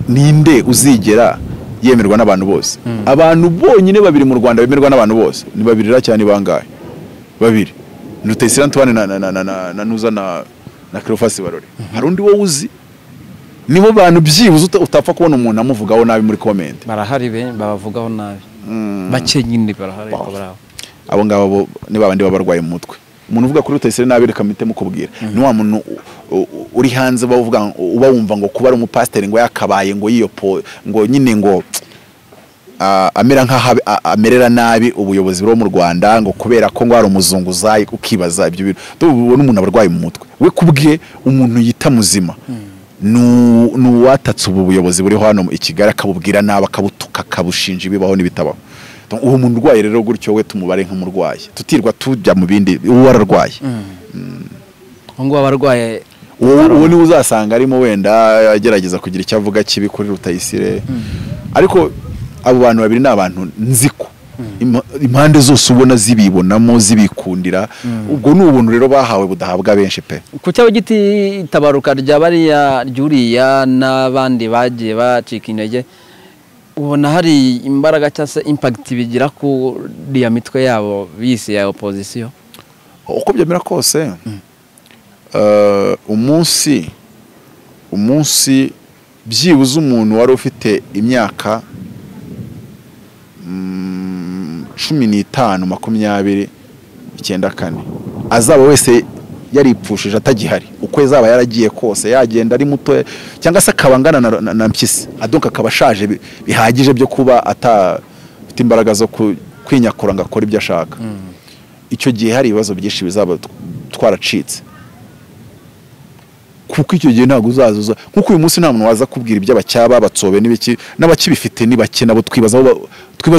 Ninde uzigera yemerwa n'abantu bose? Abantu bonyine babiri mu Rwanda bemerwa n'abantu bose ni babiri ra cyane bangahe? Babiri. Ni Rutayisire Antoine na Nuza na Cleophas Barore. Hari undi wowe uzi? Nibo bantu byibuze utapfa kubona umuntu amuvugaho nabi muri comment. Barahari be babavugaho nabi. Bake nyine barahari ko barabo. Abo ngabo ni babandi babarwaye mu mutwe. Umuntu uvuga kuri Rutayisire nabi reka mpite mukubwira. Ni wa muntu uri hanze bavuga uba wumva ngo kuba ari umupasiteri ngo yakabaye ngo yiyopo ngo nyine ngo amera nkaho amerera nabi ubuyobozi bwo mu Rwanda ngo kubera ko ngo ari umuzunguzayi, ukibaza ibyo bintu. Ubona umuntu abarwaye mu mutwe. We kubwe umuntu yita muzima nuwatatse ubu buyobozi buriho hano i Kigali akabubwira nabi, akabutuka, akabushinja ibibaho n'ibitabaho. Uwo muntu urwaye rero gutyo we tumubare nk'umurwayi, tutirwa tujya mu bindi. Uwo ararwaye ngo abarwaye uwo ni uzasanga arimo wenda agerageza kugira icyo avuga kibi kuri Rutayisire. Ariko abo bantu babiri ni abantu nziko impande zose ubona zibibonamo zibikundira. Ubwo ni ubuntu rero bahawe budahabwa benshi pe. Ku cyabo giti tabaruka rya bariya ryuriya n'abandi bagiye bacika intege, ubona hari imbaraga cyangwa se impact bigira ku ya mitwe yabo bise ya opposition? Uko byemera kose, umunsi byibuze umuntu wari ufite imyaka 15 20 94 azaba wese yaripfushije atagihari, uko azaba yaragiye kose yagenda ari muto cyangwa se akabangana na Mpyisi, adonka akaba ashaje bihagije byo kuba atafite imbaraga zo kwinyakura ngo akore ibyo ashaka. Icyo gihe hari ibibazo byinshi bizaba twaracitse, kuko icyo gihe ntabwo uzazuza. Nkuko uyu munsi nta muntu waza kubwira iby'abacyaba batsobe n'ibiki n'abakibifite ni bake, nabo twibaza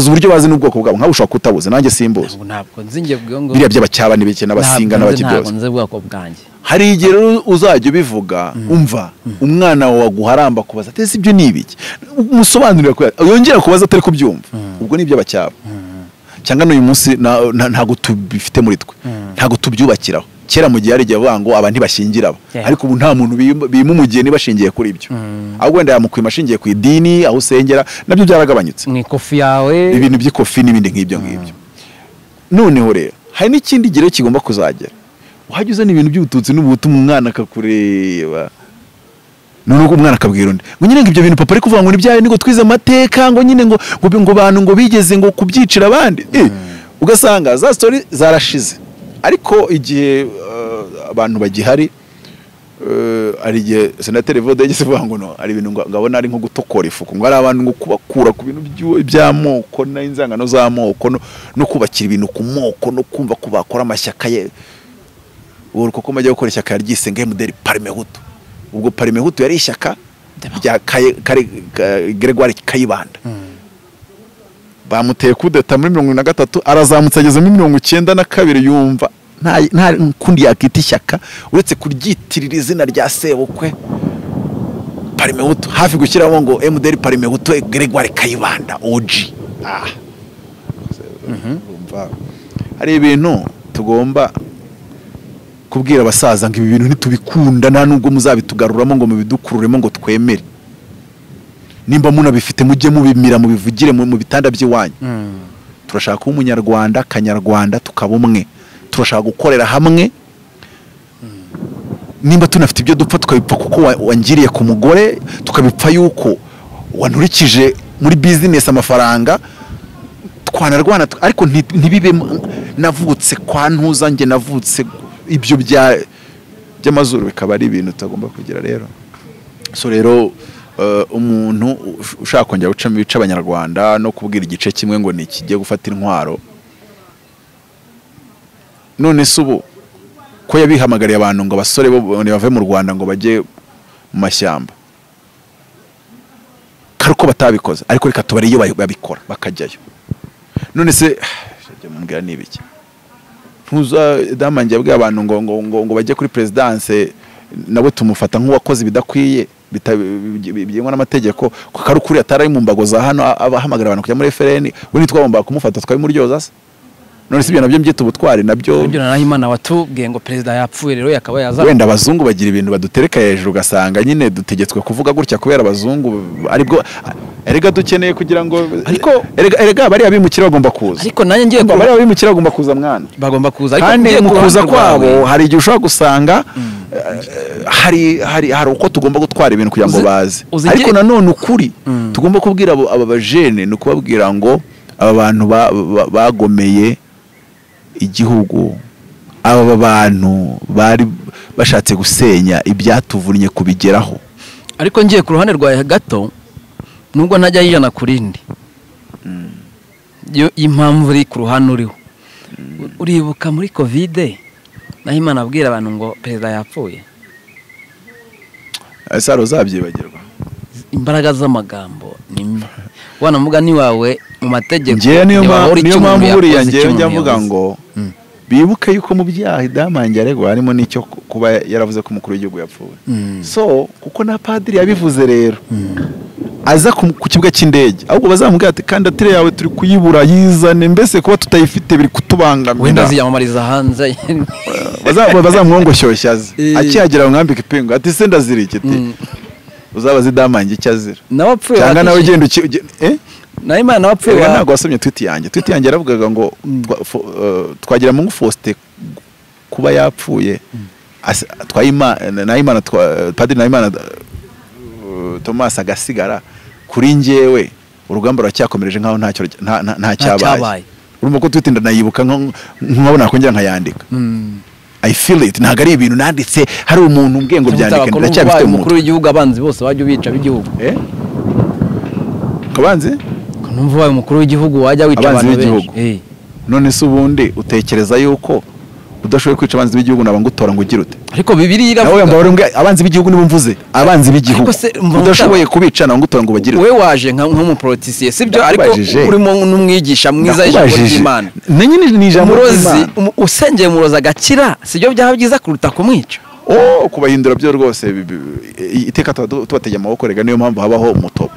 uburyo bazi n'ubwoko bwabo. Nkawe ushobora kutabuza, nanjye simbuza. Ntabwo nzi nge bwo biriya by'abacyaba n'ibiki n'abasinga n'abakibyoza. Ntabwo nzi ubwoko bwanjye. Hari igihe rero uzajya ubivuga umva umwana wawe aguharamba kubaza ati ese ibyo ni ibiki, umusobanurira ko yongera kubaza atari kubyumva. Ubwo ni iby'abacyaba. Cyangwa n'uyu munsi ntago tubifite muri twe, ntago tubyubakiraho. Kera mu gihe hari igihe bavuga ngo aba ntibashingira aba, ariko ubu nta muntu bima umugeni bashingiye kuri ibyo. Ahubwo wenda yamukwima ashingiye ku idini, aho usengera, nabyo byaragabanyutse. Mu ikofi yawe, ibintu by'ikofi n'ibindi nk'ibyo ngibyo. Noneho rero hari n'ikindi gihe kigomba kuzagera, wajya uzana ibintu by'ubututsi n'ubuhutu, umwana akakureba, noneho umwana akabwira undi ngo nyine ngo ibyo bintu papa ari kuvuga ngo ni byayo, ngo twize amateka, ngo nyine ngo ngo bantu ngo bigeze ngo kubyicira abandi. Ugasanga za story zarashize. Ariko igihe abantu bagihari, hari igihe Senateri Evode yageze avuga ngo no, hari ibintu ngabona ari nko gutokora ifuku, ngo ari abantu ngo kubakura ku bintu by'amoko n'inzangano z'amoko, no kubakira ibintu ku moko, no kumva ko bakora amashyaka ye. Ubu koko majya gukora ishyaka yaryise ngo MDR Parmehutu. Ubwo Parmehutu yari ishyaka rya Gregoire Kayibanda. Bamuteye kudeta muri 73, arazamutse ageze muri 92, yumva nta kundi yakita ishyaka uretse kuryitirira izina rya sebukwe Parmehutu, hafi gushyiramo ngo MDR Parmehutu Gregoire Kayibanda OG. Hari ibintu tugomba kubwira abasaza ngo ibi bintu ntitubikunda, nta nubwo muzabitugaruramo ngo mubidukururemo ngo twemere. Nimba munabifite mujye mubimira, mubivugire mu bitanda by'iwanyu. Turashaka kuba umunyarwanda kanyarwanda, tukaba umwe. Turashaka gukorera hamwe. Nimba tunafite ibyo dupfa tukabipfa kuko wangiriye ku mugore, tukabipfa yuko wanturikije muri business amafaranga, twanarwana, ariko ntibibe navutse kwa ntuza, nge navutse ibyo by'amazuru, bikaba ari ibintu tutagomba kugira rero. So rero umuntu ushaka kongera gucamo ibice abanyarwanda no kubwira igice kimwe ngo ni kigiye gufata intwaro, none se ubu ko yabihamagariye abantu ngo abasore bo bave mu Rwanda ngo bajye mu mashyamba, karuko batabikoze, ariko reka tubare iyo babikora bakajyayo. None se mumbwira ni ibiki? Ntuza damangiye abwiye abantu ngo ngo ngo ngo bajye kuri presidence, nabo tumufata nk'uwakoze ibidakwiye bigengwa n'amategeko, ko karukuri atari mu mbago za hano abahamagara abantu kujya muri FRN, we nitwagomba kumufata twabimuryoza se? None si ibyo nabyo mbyita ubutwari? Nabyo ibyo Nahimana watubwiye ngo perezida yapfuye rero yakaba yaza. Wenda abazungu bagira ibintu badutereka hejuru, ugasanga nyine dutegetswe kuvuga gutya kubera abazungu, aribwo erega dukeneye kugira ngo, ariko erega bariya bimukira bagomba kuza. Ariko nanjye ngiye kuba bariya bimukira bagomba kuza mwana, bagomba kuza, ariko kandi mu kuza kwabo hari igihe ushobora gusanga hari uko tugomba gutwara ibintu kugira ngo baze. Ariko nanone ukuri tugomba kubwira aba bajene ni ukubabwira ngo aba bantu bagomeye igihugu, aba bantu bari bashatse gusenya ibyatuvunnye kubigeraho. Ariko ngiye ku ruhande rwawe gato, nubwo ntajya yijana kurindi yo impamvu uri ku ruhande uriho, uribuka muri Covid Nahimana abwira abantu ngo perezida yapfuye. Ese uzabyibagirwa? Imbaraga z'amagambo ni mbi. Wana mugani wawe mu mategeko. Niyo mpamvu buriya ngewe njya mvuga ngo bibuke yuko mu byaha Idamange aregwa harimo n'icyo kuba yaravuze ko umukuru w'igihugu yapfuye. So kuko na padiri yabivuze rero aza ku kibuga cy'indege, ahubwo bazamubwira ati kandidatire yawe turi kuyibura, yizane, mbese kuba tutayifite biri kutubangamira. Wenda ziyamamariza hanze. Bazamwongoshyashya aze akihagera bamwambika ipingu ati se ndazira iki? Ati uzabaze Idamange icyo azira. Cyangwa nawe ugenda Nahimana nawe apfuye. Ntabwo wasomye tweet yanjye. Tweet yanjye yaravugaga ngo Twagiramungu Faustin kuba yapfuye, Nahimana Padiri Nahimana Thomas agasigara, kuri njyewe urugamba ruracyakomereje nkaho nta cyabaye. Urumva ko tweet ndanayibuka nkabona kongera nkayandika. I feel it. Ntabwo ari ibintu nanditse hari umuntu umbwiye ngo byandike, ndacyabifite mu mutwe. Umukuru w'igihugu abanzi bose bajya bica b'igihugu. Kabanzi? Numva ubaye umukuru w'igihugu wajya wica abantu benshi. None se ubundi utekereza yuko udashoboye kwica abanzi b'igihugu naba ngutora ngo ugire ute? Ariko Bibiliya iravuga. Nawe abanzi b'igihugu nibo mvuze, abanzi b'igihugu. Udashoboye kubica naba ngutora ngo bagire ute? Wewe waje nk'umupolitisiye sibyo, ariko urimo n'umwigisha mwiza ijambo ry'Imana. Nyine ni ijambo ry'Imana. Usengeye umurozi agakira, sibyo byaba byiza kuruta kumwica? Oh, kubahindura byo rwose iteka tubatege amaboko, rega niyo mpamvu habaho umutobo.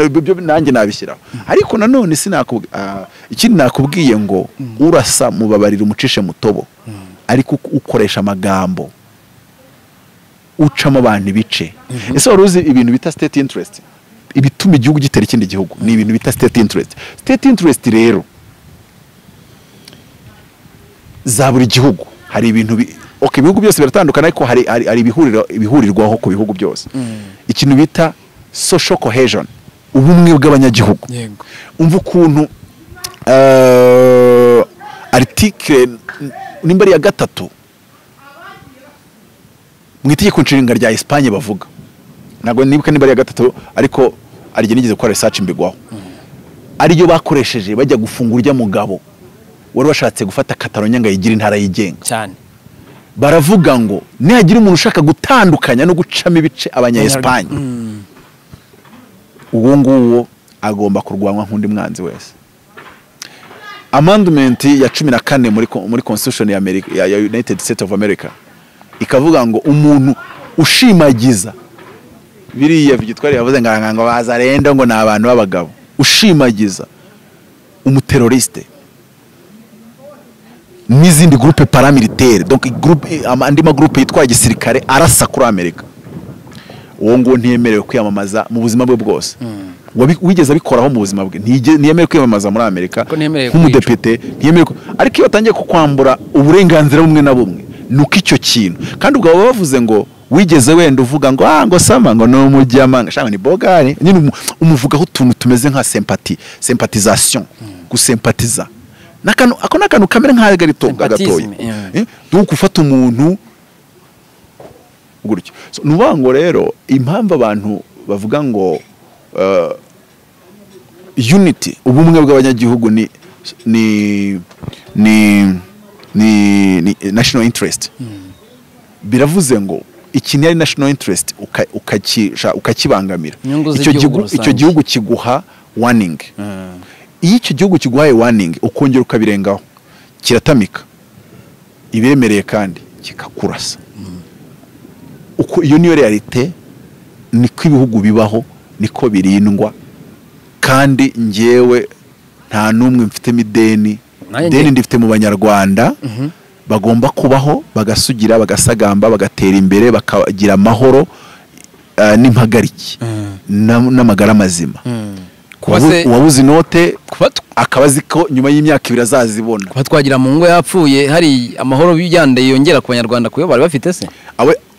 Ibyo nanjye nabishyiraho. Ariko nanone ikindi nakubwiye ngo urasa mubabarira umucishe mutobo, ariko ukoresha amagambo ucamo abantu ibice. Ese wari uzi ibintu bita state interest? Ibituma igihugu gitera ikindi gihugu ni ibintu bita state interest. State interest rero za buri gihugu hari ibintu okay, ibihugu byose biratandukana, ariko hari ibihurirwaho ku bihugu byose. Ikintu bita social cohesion, ubumwe bw'abanyagihugu. Umva ukuntu article nimba ari ya 3 mu itegeko nshinga rya Espagne bavuga, ntabwo nibuka nimba ari ya 3, ariko arige nigeze gukora research mbigwaho, ariyo bakoresheje bajya gufungura urya mugabo wari washatse gufata Catalonia ngo ayigire intara yigenga cyane. Baravuga ngo nihagira umuntu ushaka gutandukanya no gucamo ibice abanya Espagne, uwo nguwo agomba kurwanwa nk'undi mwanzi wese. Amendment ya 14 muri constitution ya America, ya United States of America, ikavuga ngo umuntu ushimagiza biriya Victoire yavuze ngo bazarenda ngo ni abantu b'abagabo, ushimagiza umuterroriste n'izindi groupe paramilitaire, donc groupe andi ma groupe yitwa gisirikare arasa kuri Amerika, uwo ngo ntiyemerewe kwiyamamaza mu buzima bwe bwose. Wigeze abikoraho mu buzima bwe ntiyemerewe kwiyamamaza muri Amerika nk'umudepite, ntiyemerewe. Ariko iyo batangiye kukwambura uburenganzira bumwe na bumwe, nuko icyo kintu kandi ubwo baba bavuze ngo wigeze wenda uvuga ngo ngo sama ngo no mujyama shanga ni bogari nyine, umuvugaho utuntu tumeze nka sympathie, sympathisation, gusempatiza nakano ako nakano kamere nka garito gatoya, donc ufata umuntu gutyo. So nuvuga ngo rero impamvu abantu bavuga ngo unity, ubumwe bw'abanyagihugu ni ni ni ni national interest, biravuze ngo ikintu ari national interest ukakibangamira, icyo gihugu kiguha warning. Iyo icyo gihugu kiguhaye warning ukongera ukabirengaho, kiratamika ibiremereye kandi kikakurasa. Uko iyo niyo realite, niko ibihugu bibaho, niko birindwa. Kandi njyewe nta numwe mfitemo ideni, ideni ndifite mu banyarwanda. Bagomba kubaho bagasugira, bagasagamba, bagatera imbere, bakagira amahoro n'impagarike n'amagara mazima. Uwabuze inote akaba azi ko nyuma y'imyaka 2 azazibona. Kuba twagira mu ngo yapfuye hari amahoro yande yongera ku banyarwanda kuyo bari bafite se?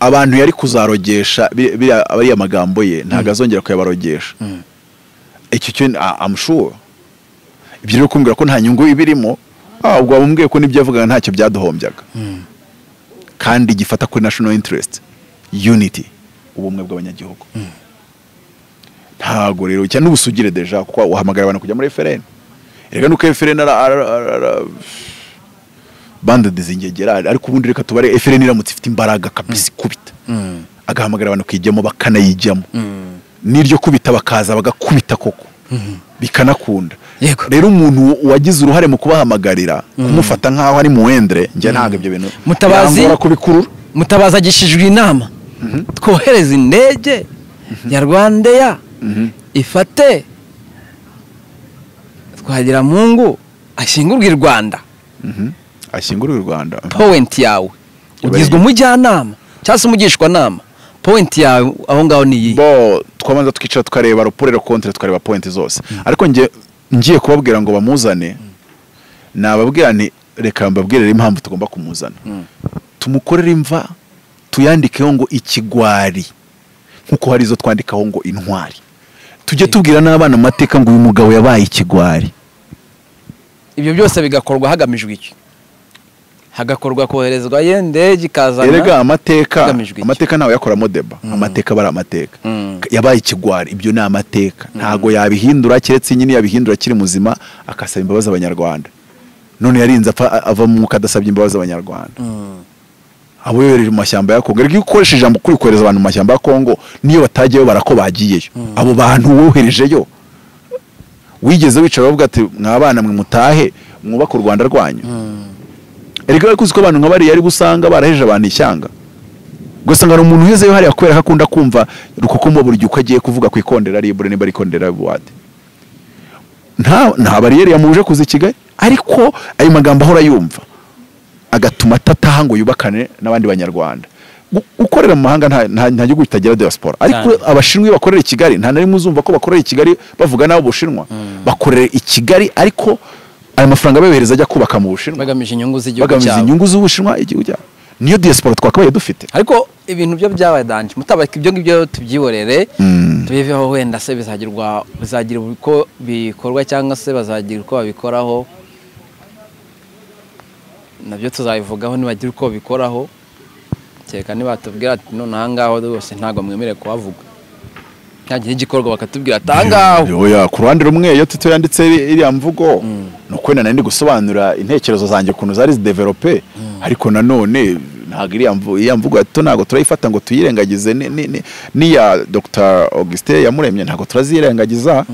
Abantu yari kuzarogesha biriya magambo ye ntago azongera kuyabarogesha. Icyo cyo I'm sure. Ibyo rero kumbwira ko nta nyungu ibirimo, ubwo bamubwiye ko nibyo yavugaga ntacyo byaduhombyaga. Kandi gifata kuri national interest, unity, ubumwe bw'abanyagihugu. Ntago rero cyane n'ubusugire deja, kuko uhamagara abantu kujya muri FRN. Erega nuko FRN bande dizingegera, ariko ubundi reka tubare FRN iramutse ifite imbaraga kabisa kubita, agahamagara abantu kwijyamo bakanayijyamo, niryo kubita bakaza bagakubita koko bikanakunda. Rero umuntu wagize uruhare mu kubahamagarira kumufata nkaho ari muwendre, njye ntago ibyo bintu Mutabazi Mutabazi agishijwe inama twohereza indege ya Rwandair ifate Twagiramungu ashyingurwe i Rwanda. Ashyingurwe i Rwanda. Point yawe ugizwe umujyanama cyangwa se umugishwa nama, point yawe aho ngaho ni iyi. Bo twabanza tukicara tukareba raporo contre, tukareba point zose. Ariko ngiye kubabwira ngo bamuzane, nababwira nti reka mbabwire impamvu tugomba kumuzana. Tumukorere imva, tuyandikeho ngo ikigwari, nkuko hari izo twandikaho ngo intwari. Tujye tubwira n'abana amateka ngo uyu mugabo yabaye ikigwari. Ibyo byose bigakorwa hagamijwe iki? Hagakorwa koherezwa yendege ikazana. Erega amateka nawe yakoramo deba. Amateka bari amateka. Yabaye ikigwari, ibyo ni amateka. Ntago yabihindura keretse nyine yabihindura kiri muzima akasaba imbabazi abanyarwanda. None yarinze ava mu mwuka adasabye imbabazi abanyarwanda. Abo yohereje mu mashyamba ya Kongo. Erega iyo ukoresheje ijambo kuri kohereza abantu mu mashyamba ya Kongo, niyo batagiyeyo barako bagiyeyo. Abo bantu woherejeyo wigeze wicara bavuga ati mwabana mwe mutahe mwubaka u Rwanda rwanyu. Erega ariko uzi ko abantu nka bari yari gusanga baraheje abantu ishyanga. Gusa ngo umuntu uhezeyo hariya kubera ko akunda kumva Rukokoma buri gihe uko agiye kuvuga ku ikondera libre nimba ari ikondera wade, nta bariyeri yamuje kuza i Kigali, ariko ayo magambo ahora yumva agatuma atataha ngo yubakane n'abandi banyarwanda. Gukorera mu mahanga nta gihugu kitagira diaspora, ariko Abashinwa iyo bakorera i Kigali nta na rimwe uzumva ko bakorera i Kigali bavuga nabo Bushinwa. Bakorera i Kigali ariko ayo mafaranga bayohereza ajya kubaka mu Bushinwa, bagamije inyungu z'igihugu bagamije cyabo, inyungu z'Ubushinwa, igihugu cyabo. Niyo diaspora twakabaye dufite. Ariko ibintu byo byabaye danje mutabaka, ibyo ngibyo tubyihorere, tubiveho, wenda se bizagira uko bikorwa cyangwa se bazagira uko babikoraho, nabyo tuzabivugaho nibagira uko babikoraho. Kereka nibatubwira ati none aha ngaho rwose ntabwo mwemerewe kuhavuga, ntagira igikorwa bakatubwira ati aha ngaho. Oya, ku ruhande rumwe iyo Tito yanditse iriya mvugo ni uko wenda nari ndi gusobanura intekerezo zanjye ukuntu zari zidevelope, ariko nanone ntabwo iriya mvugo ya Tito ntabwo turayifata ngo tuyirengagize, n'iya Dr Augustin Yamuremye ntabwo turazirengagiza.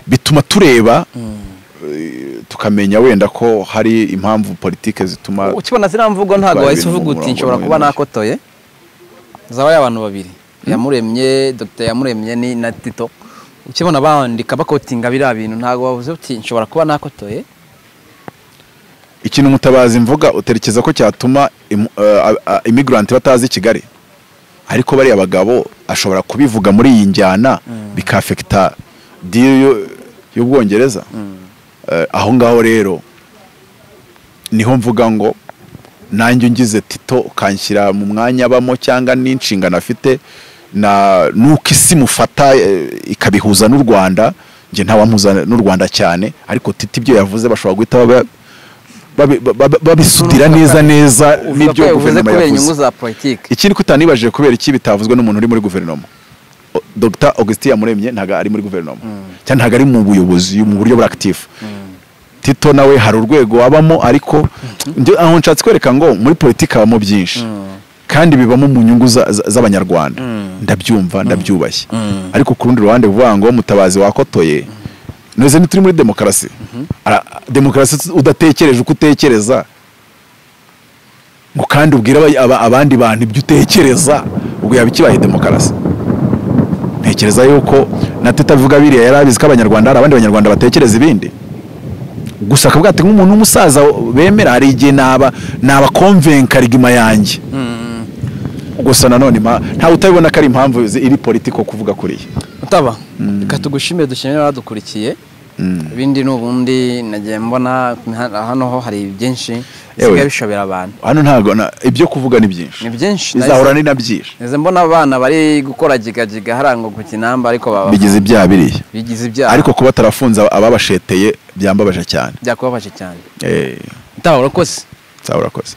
Bituma tureba, tukamenya wenda ko hari impamvu politike zituma ukibona ziriya mvugo ntabwo Bitwara wahise ibintu uvuga mu uti murongo nshobora kuba n'ibintu. nakotoye. Zabaye abantu babiri, Yamuremye, Dr Yamuremye ni na Tito, ukibona bandika bakotinga biriya bintu ntabwo wavuze uti nshobora kuba nakotoye. Ikintu Mutabazi mvuga uterekeza ko cyatuma immigrant batazi i Kigali, ariko bariya bagabo ashobora kubivuga muri iyi njyana bikafekita deal y'Ubwongereza. Aho ngaho rero niho mvuga ngo nanjye ungize Tito ukanshyira mu mwanya abamo cyangwa n'inshingano afite na nuko isi mufata, ikabihuza n'u Rwanda, njye ntawampuza n'u Rwanda cyane, ariko Tito ibyo yavuze bashobora guhita babisudira neza neza Uvuga ko n'ibyo yavuze guverinoma kubera inyungu yavuze. za politike. Ikindi ko utanibajije kubera iki bitavuzwe n'umuntu uri muri guverinoma. Dr Augustin Yamuremye ntabwo ari muri guverinoma cyangwa ntabwo ari mu buyobozi mu buryo buri active. Tito nawe hari urwego abamo, ariko njye aho nshatse kwereka ngo muri politiki habamo byinshi kandi bibamo mu nyungu z'Abanyarwanda. Ndabyumva, ndabyubashye, ariko ku rundi ruhande kuvuga ngo Mutabazi wakotoye, neze ntituri muri demokarasi. Demokarasi udatekereje uko utekereza ngo kandi ubwire abandi bantu ibyo utekereza, ubwo yaba ikibaye demokarasi? Ntekereza yuko na Tito avuga biriya yari abizi ko Abanyarwanda hari abandi Banyarwanda batekereza ibindi, gusa akavuga ati nk'umuntu w'umusaza bemera hari igihe naba konvenka rigima yanjye. Gusa nanone ntawe utabibona ko ari impamvu iri politiko kuvuga kuriya. Mutaba, reka tugushimire, dushimire abadukurikiye. Ibindi n'ubundi nagiye mbona hano ho hari byinshi bisigaye bishobera abantu. Hano ntabwo ibyo kuvuga ni byinshi. Ni byinshi. Bizahora ni na byinshi. Neze mbona abana bari gukora jigajiga hariya ngo ku kinamba, ariko baba bigize ibyaha biriya. Bigize ibyaha. Ariko kuba batarafunze ababasheteye byambabaje cyane. Byakubabaje cyane. Mutaba, urakoze. Sawa, urakoze.